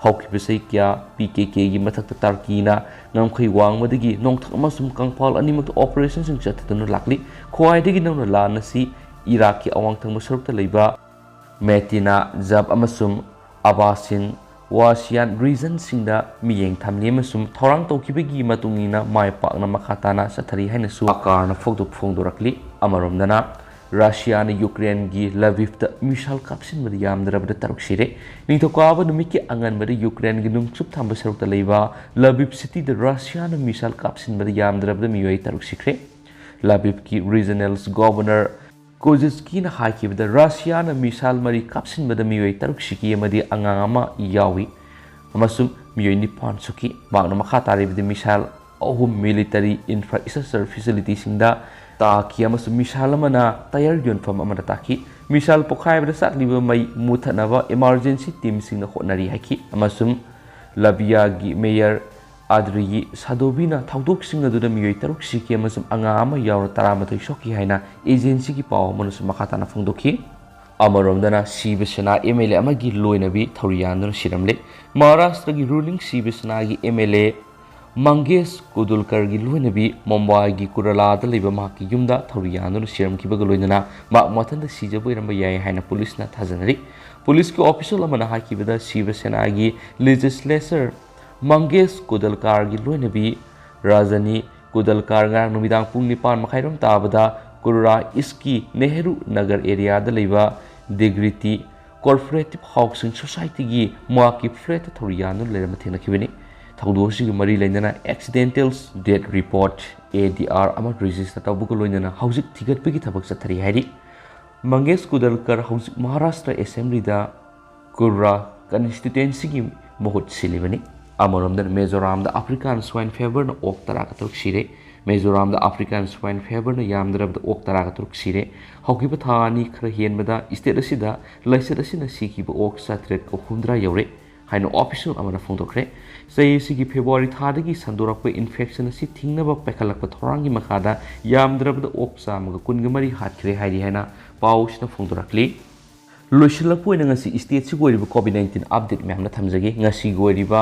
ꯍꯧꯈꯤꯕ ꯆꯍꯤ ꯀꯌꯥ ꯄꯤ ꯀꯦ ꯀꯦꯒꯤ ꯃꯊꯛꯇ ꯇꯔꯀꯤꯅ ꯉꯝꯈꯩ ꯋꯥꯡꯃꯗꯒꯤ ꯅꯣꯡꯊꯛ ꯑꯃꯁꯨꯡ ꯀꯪꯐꯥꯜ ꯑꯅꯤꯃꯛꯇ ꯑꯣꯄꯔꯦꯁꯟꯁꯤꯡ ꯆꯠꯊꯗꯨꯅ ꯂꯥꯛꯂꯤ꯫ ꯈ꯭ꯋꯥꯏꯗꯒꯤ ꯅꯧꯅ ꯂꯥꯟ ꯑꯁꯤ ꯏꯔꯥꯛꯀꯤ ꯑꯋꯥꯡ ꯊꯪꯕ ꯁꯔꯨꯛꯇ ꯂꯩꯕ ꯃꯦꯇꯤꯅꯥ, ꯖꯕ ꯑꯃꯁꯨꯡ ꯑꯕꯥꯁꯤꯟ ꯋꯥꯁꯤꯌꯥꯟ ꯔꯤꯖꯟꯁꯤꯡꯗ ꯃꯤꯠꯌꯦꯡ ꯊꯝꯂꯤ ꯑꯃꯁꯨꯡ ꯊꯧꯔꯥꯡ ꯇꯧꯈꯤꯕꯒꯤ ꯃꯇꯨꯡ ꯏꯟꯅ ꯃꯥꯏ ꯄꯥꯛꯅ ꯃꯈꯥ ꯇꯥꯅ ꯆꯠꯊꯔꯤ ꯍꯥꯏꯅꯁꯨ ꯑꯀꯥꯔꯅ ꯐꯣꯡꯗꯣꯛ-, ꯐꯣꯡꯗꯣꯔꯛꯂꯤ꯫ ꯑꯃꯔꯣꯝꯗꯅ, ꯔꯁꯤꯌꯥꯅ ꯌꯨꯀ꯭ꯔꯦꯟꯒꯤ ꯂꯕꯤꯕꯇ ꯃꯤꯁꯥꯏꯜ ꯀꯥꯞꯁꯤꯟꯕꯗ ꯌꯥꯝꯗ꯭ꯔꯕꯗ ꯇꯔꯨꯛ ꯁꯤꯔꯦ꯫ ꯅꯤꯡꯊꯧꯀꯥꯕ ꯅꯨꯃꯤꯠꯀꯤ ꯑꯉꯟꯕꯗ ꯌꯨꯀ꯭ꯔꯦꯟꯒꯤ ꯅꯣꯡꯆꯨꯞ ꯊꯪꯕ ꯁꯔꯨꯛꯇ ꯂꯩꯕ ꯂꯕꯤꯕ ꯁꯤꯇꯤꯗ ꯔꯁꯤꯌꯥꯅ ꯃꯤꯁꯥꯏꯜ ꯀꯥꯞꯁꯤꯟꯕꯗ ꯌꯥꯝꯗ꯭ꯔꯕꯗ ꯃꯤꯑꯣꯏ ꯇꯔꯨꯛ ꯁꯤꯈ꯭ꯔꯦ꯫ ꯂꯕꯤꯕꯀꯤ ꯔꯤꯖꯅꯦꯜ ꯒꯣꯚꯔꯅꯔ ꯀꯣꯖꯤꯁꯀꯤꯅ ꯍꯥꯏꯈꯤꯕꯗ, ꯔꯁꯤꯌꯥꯅ ꯃꯤꯁꯥꯏꯜ ꯃꯔꯤ ꯀꯥꯞꯁꯤꯟꯕꯗ ꯃꯤꯑꯣꯏ ꯇꯔꯨꯛ ꯁꯤꯈꯤ ꯑꯃꯗꯤ ꯑꯉꯥꯡ ꯑꯃ ꯌꯥꯎꯏ ꯑꯃꯁꯨꯡ ꯃꯤꯑꯣꯏ ꯅꯤꯄꯥꯟ ꯁꯣꯛꯈꯤ꯫ ꯃꯍꯥꯛꯅ ꯃꯈꯥ ꯇꯥꯔꯤꯕꯗꯤ, ꯃꯤꯁꯥꯏꯜ ꯑꯍꯨꯝ ꯃꯤꯂꯤꯇꯔꯤ ꯏꯟꯐ꯭ꯔꯥ ꯏꯁꯇ꯭ꯔꯛꯆꯔ ꯐꯦꯁꯤꯂꯤꯇꯤꯁꯤꯡꯗ ꯇꯥꯈꯤ ꯑꯃꯁꯨꯡ ꯃꯤꯁꯥꯏꯜ ꯑꯃꯅ ꯇꯥꯌꯔ ꯌꯣꯟꯐꯝ ꯑꯃꯗ ꯇꯥꯈꯤ꯫ ꯃꯤꯁꯥꯏꯜ ꯄꯣꯈꯥꯏꯕꯗ ꯆꯥꯛꯂꯤꯕ ꯃꯩ ꯃꯨꯊꯠꯅꯕ ꯏꯃꯥꯔꯖꯦꯟꯁꯤ ꯇꯤꯝꯁꯤꯡꯅ ꯍꯣꯠꯅꯔꯤ ꯍꯥꯏꯈꯤ ꯑꯃꯁꯨꯡ ꯂꯕꯤꯌꯥꯒꯤ ꯃꯦꯌꯔ ꯑꯥꯗ꯭ꯔꯤꯌꯤ ꯁꯥꯗꯣꯕꯤꯅ ꯊꯧꯗꯣꯛꯁꯤꯡ ꯑꯗꯨꯗ ꯃꯤꯑꯣꯏ ꯇꯔꯨꯛ ꯁꯤꯈꯤ ꯑꯃꯁꯨꯡ ꯑꯉꯥꯡ ꯑꯃ ꯌꯥꯎꯅ ꯇꯔꯥꯃꯥꯊꯣꯏ ꯁꯣꯛꯈꯤ ꯍꯥꯏꯅ ꯑꯦꯖꯦꯟꯁꯤꯒꯤ ꯄꯥꯎ ꯑꯃꯅꯁꯨ ꯃꯈꯥ ꯇꯥꯅ ꯐꯣꯡꯗꯣꯛꯈꯤ꯫ ꯑꯃꯔꯣꯝꯗꯅ, ꯁꯤꯕ ꯁꯦꯅꯥ ꯑꯦꯝ ꯑꯦꯜ ꯑꯦ ꯑꯃꯒꯤ ꯂꯣꯏꯅꯕꯤ ꯊꯧꯔꯤ ꯌꯥꯟꯗꯨꯅ ꯁꯤꯔꯝꯂꯦ꯫ ꯃꯍꯥꯔꯥꯁꯇ꯭ꯔꯒꯤ ꯔꯨꯂꯤꯡ ꯁꯤꯕ ꯁꯦꯅꯥꯒꯤ ꯑꯦꯝ ꯑꯦꯜ ꯑꯦ ꯃꯪꯒꯦꯁ ꯀꯨꯗꯨꯜꯀꯔꯒꯤ ꯂꯣꯏꯅꯕꯤ ꯃꯨꯝꯕꯥꯏꯒꯤ ꯀꯨꯔꯂꯥꯗ ꯂꯩꯕ ꯃꯍꯥꯛꯀꯤ ꯌꯨꯝꯗ ꯊꯧꯔꯤ ꯌꯥꯟꯗꯨꯅ ꯁꯤꯔꯝꯈꯤꯕꯒ ꯂꯣꯏꯅꯅ ꯃꯍꯥꯛ ꯃꯊꯟꯇ ꯁꯤꯖꯕ ꯑꯣꯏꯔꯝꯕ ꯌꯥꯏ ꯍꯥꯏꯅ ꯄꯨꯂꯤꯁꯅ ꯊꯥꯖꯅꯔꯤ꯫ ꯄꯨꯂꯤꯁꯀꯤ ꯑꯣꯐꯤꯁꯤꯌꯦꯜ ꯑꯃꯅ ꯍꯥꯏꯈꯤꯕꯗ, ꯁꯤꯕ ꯁꯦꯅꯥꯒꯤ ꯂꯦꯖꯤꯁꯂꯦꯆꯔ ꯃꯪꯒꯦꯁ ꯀꯨꯗꯜꯀꯥꯔꯒꯤ ꯂꯣꯏꯅꯕꯤ ꯔꯥꯖꯅꯤ ꯀꯨꯗꯜꯀꯥꯔ ꯉꯔꯥꯡ ꯅꯨꯃꯤꯗꯥꯡ ꯄꯨꯡ ꯅꯤꯄꯥꯟ ꯃꯈꯥꯏꯔꯣꯝ ꯇꯥꯕꯗ ꯀꯨꯔꯨꯔꯥ ꯏꯁꯀꯤ ꯅꯦꯍꯔꯨ ꯅꯒꯔ ꯑꯦꯔꯤꯌꯥꯗ ꯂꯩꯕ ꯗꯤꯒ꯭ꯔꯤꯇꯤ ꯀꯣꯑꯣꯄꯔꯦꯇꯤꯚ ꯍꯥꯎꯁꯤꯡ ꯁꯣꯁꯥꯏꯇꯤꯒꯤ ꯃꯍꯥꯛꯀꯤ ꯐ꯭ꯂꯦꯠꯇ ꯊꯧꯔꯤ ꯌꯥꯟꯗꯨꯅ ꯂꯩꯔꯝꯕ ꯊꯦꯡꯅꯈꯤꯕꯅꯤ꯫ ꯊꯧꯗꯣꯛ ꯑꯁꯤꯒ ꯃꯔꯤ ꯂꯩꯅꯅ ꯑꯦꯛꯁꯤꯗꯦꯟꯇꯦꯜ ꯗꯦꯠ ꯔꯤꯄꯣꯔꯠ, ꯑꯦ ꯗꯤ ꯑꯥꯔ, ꯑꯃ ꯔꯦꯖꯤꯁꯇꯔ ꯇꯧꯕꯒ ꯂꯣꯏꯅꯅ ꯍꯧꯖꯤꯛ ꯊꯤꯒꯠꯄꯒꯤ ꯊꯕꯛ ꯆꯠꯊꯔꯤ ꯍꯥꯏꯔꯤ꯫ ꯃꯪꯒꯦꯁ ꯀꯨꯗꯜꯀꯔ ꯍꯧꯖꯤꯛ ꯃꯍꯥꯔꯥꯁꯇ꯭ꯔ ꯑꯦꯁꯦꯝꯕ꯭ꯂꯤꯗ ꯀꯨꯔꯨꯔꯥ ꯀꯟꯁꯇꯤꯇ꯭ꯋꯦꯟꯁꯤꯒꯤ ꯃꯍꯨꯠ ꯁꯤꯜꯂꯤꯕꯅꯤ꯫ ꯑꯃꯔꯣꯝꯗꯅ, ꯃꯤꯖꯣꯔꯥꯝꯗ ꯑꯐ꯭ꯔꯤꯀꯥꯟ ꯁ꯭ꯋꯥꯏꯟ ꯐꯦꯚꯔꯅ ꯑꯣꯛ ꯇꯔꯥꯒ ꯇꯔꯨꯛ ꯁꯤꯔꯦ꯫ ꯃꯤꯖꯣꯔꯥꯝꯗ African Swine Feverꯅ ꯌꯥꯝꯗ꯭ꯔꯕꯗ ꯑꯣꯛ ꯇꯔꯥꯒ ꯇꯔꯨꯛ ꯁꯤꯔꯦ꯫ ꯍꯧꯈꯤꯕ ꯊꯥ ꯑꯅꯤ ꯈꯔ ꯍꯦꯟꯕꯗ state ꯑꯁꯤꯗ ꯂꯥꯏꯆꯠ ꯑꯁꯤꯅ ꯁꯤꯈꯤꯕ ꯑꯣꯛ ꯆꯥꯇ꯭ꯔꯦꯠꯀ ꯍꯨꯝꯐꯨꯇꯔꯥ ꯌꯧꯔꯦ ꯍꯥꯏꯅ official ꯑꯃꯅ ꯐꯣꯡꯗꯣꯛꯈ꯭ꯔꯦ꯫ ꯆꯍꯤ ꯑꯁꯤꯒꯤ February ꯊꯥꯗꯒꯤ ꯁꯟꯗꯣꯔꯛꯄ infection ꯑꯁꯤ ꯊꯤꯡꯅꯕ ꯄꯥꯏꯈꯠꯂꯛꯄ ꯊꯧꯔꯥꯡꯒꯤ ꯃꯈꯥꯗ ꯌꯥꯝꯗ꯭ꯔꯕꯗ ꯑꯣꯛ ꯆꯥꯝꯃꯒ ꯀꯨꯟꯒ ꯃꯔꯤ ꯍꯥꯠꯈ꯭ꯔꯦ ꯍꯥꯏꯔꯤ ꯍꯥꯏꯅ ꯄꯥꯎ ꯑꯁꯤꯅ ꯐꯣꯡꯗꯣꯔꯛꯂꯤ꯫ ꯂꯣꯏꯁꯤꯜꯂꯛꯄ ꯑꯣꯏꯅ ꯉꯁꯤ stateꯁꯤꯒꯤ ꯑꯣꯏꯔꯤꯕ COVID nineteen update ꯃꯌꯥꯝꯅ ꯊꯝꯖꯒꯦ꯫ ꯉꯁꯤꯒꯤ ꯑꯣꯏꯔꯤꯕ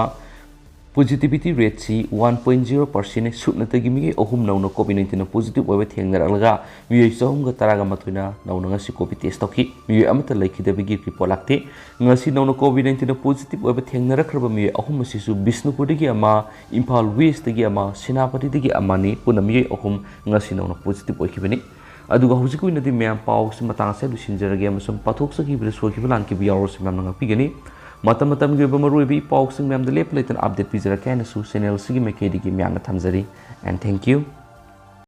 positivity rateꯁꯤ one point zero percentꯅꯤ꯫ ꯁꯨꯞꯅꯇꯒꯤ ꯃꯤꯑꯣꯏ ꯑꯍꯨꯝ ꯅꯧꯅ COVID nineteenꯅ positive ꯑꯣꯏꯕ ꯊꯦꯡꯅꯔꯛꯂꯒ ꯃꯤꯑꯣꯏ ꯆꯍꯨꯝꯒ ꯇꯔꯥꯒ ꯃꯥꯊꯣꯏꯅ ꯅꯧꯅ ꯉꯁꯤ COVID test ꯇꯧꯈꯤ꯫ ꯃꯤꯑꯣꯏ ꯑꯃꯠꯇ ꯂꯩꯈꯤꯗꯕꯒꯤ report ꯂꯥꯛꯇꯦ꯫ ꯉꯁꯤ ꯅꯧꯅ COVID nineteenꯅ positive ꯑꯣꯏꯕ ꯊꯦꯡꯅꯔꯛꯈ꯭ꯔꯕ ꯃꯤꯑꯣꯏ ꯑꯍꯨꯝ ꯑꯁꯤꯁꯨ ꯕꯤꯁꯅꯨꯄꯨꯔꯗꯒꯤ ꯑꯃ, ꯏꯝꯐꯥꯜ Westꯇꯒꯤ ꯑꯃ, ꯁꯦꯅꯥꯄꯇꯤꯗꯒꯤ ꯑꯃꯅꯤ꯫ ꯄꯨꯟꯅ ꯃꯤꯑꯣꯏ ꯑꯍꯨꯝ ꯉꯁꯤ ꯅꯧꯅ positive ꯑꯣꯏꯈꯤꯕꯅꯤ꯫ ꯑꯗꯨꯒ ꯍꯧꯖꯤꯛꯀꯤ ꯑꯣꯏꯅꯗꯤ ꯃꯌꯥꯝ ꯄꯥꯎꯁꯤ ꯃꯇꯥꯡ ꯑꯁꯤꯗ ꯂꯣꯏꯁꯤꯟꯖꯔꯒꯦ ꯑꯃꯁꯨꯡ ꯄꯥꯊꯣꯛꯆꯈꯤꯕꯗ ꯁꯣꯏꯈꯤꯕ ꯂꯥꯟꯈꯤꯕ ꯌꯥꯎꯔꯁꯨ ꯃꯌꯥꯝꯅ ꯉꯥꯛꯄꯤꯒꯅꯤ꯫ ꯃꯇꯝ ꯃꯇꯝꯒꯤ ꯑꯣꯏꯕ ꯃꯔꯨꯑꯣꯏꯕ ꯏ ꯄꯥꯎꯁꯤꯡ ꯃꯌꯥꯝꯗ ꯂꯦꯞꯄ ꯂꯩꯇꯅ update ꯄꯤꯖꯔꯛꯀꯦ ꯍꯥꯏꯅꯁꯨ channelꯁꯤꯒꯤ ꯃꯥꯏꯀꯩꯗꯒꯤ ꯃꯌꯥꯝꯅ ꯊꯝꯖꯔꯤ꯫ And thank you.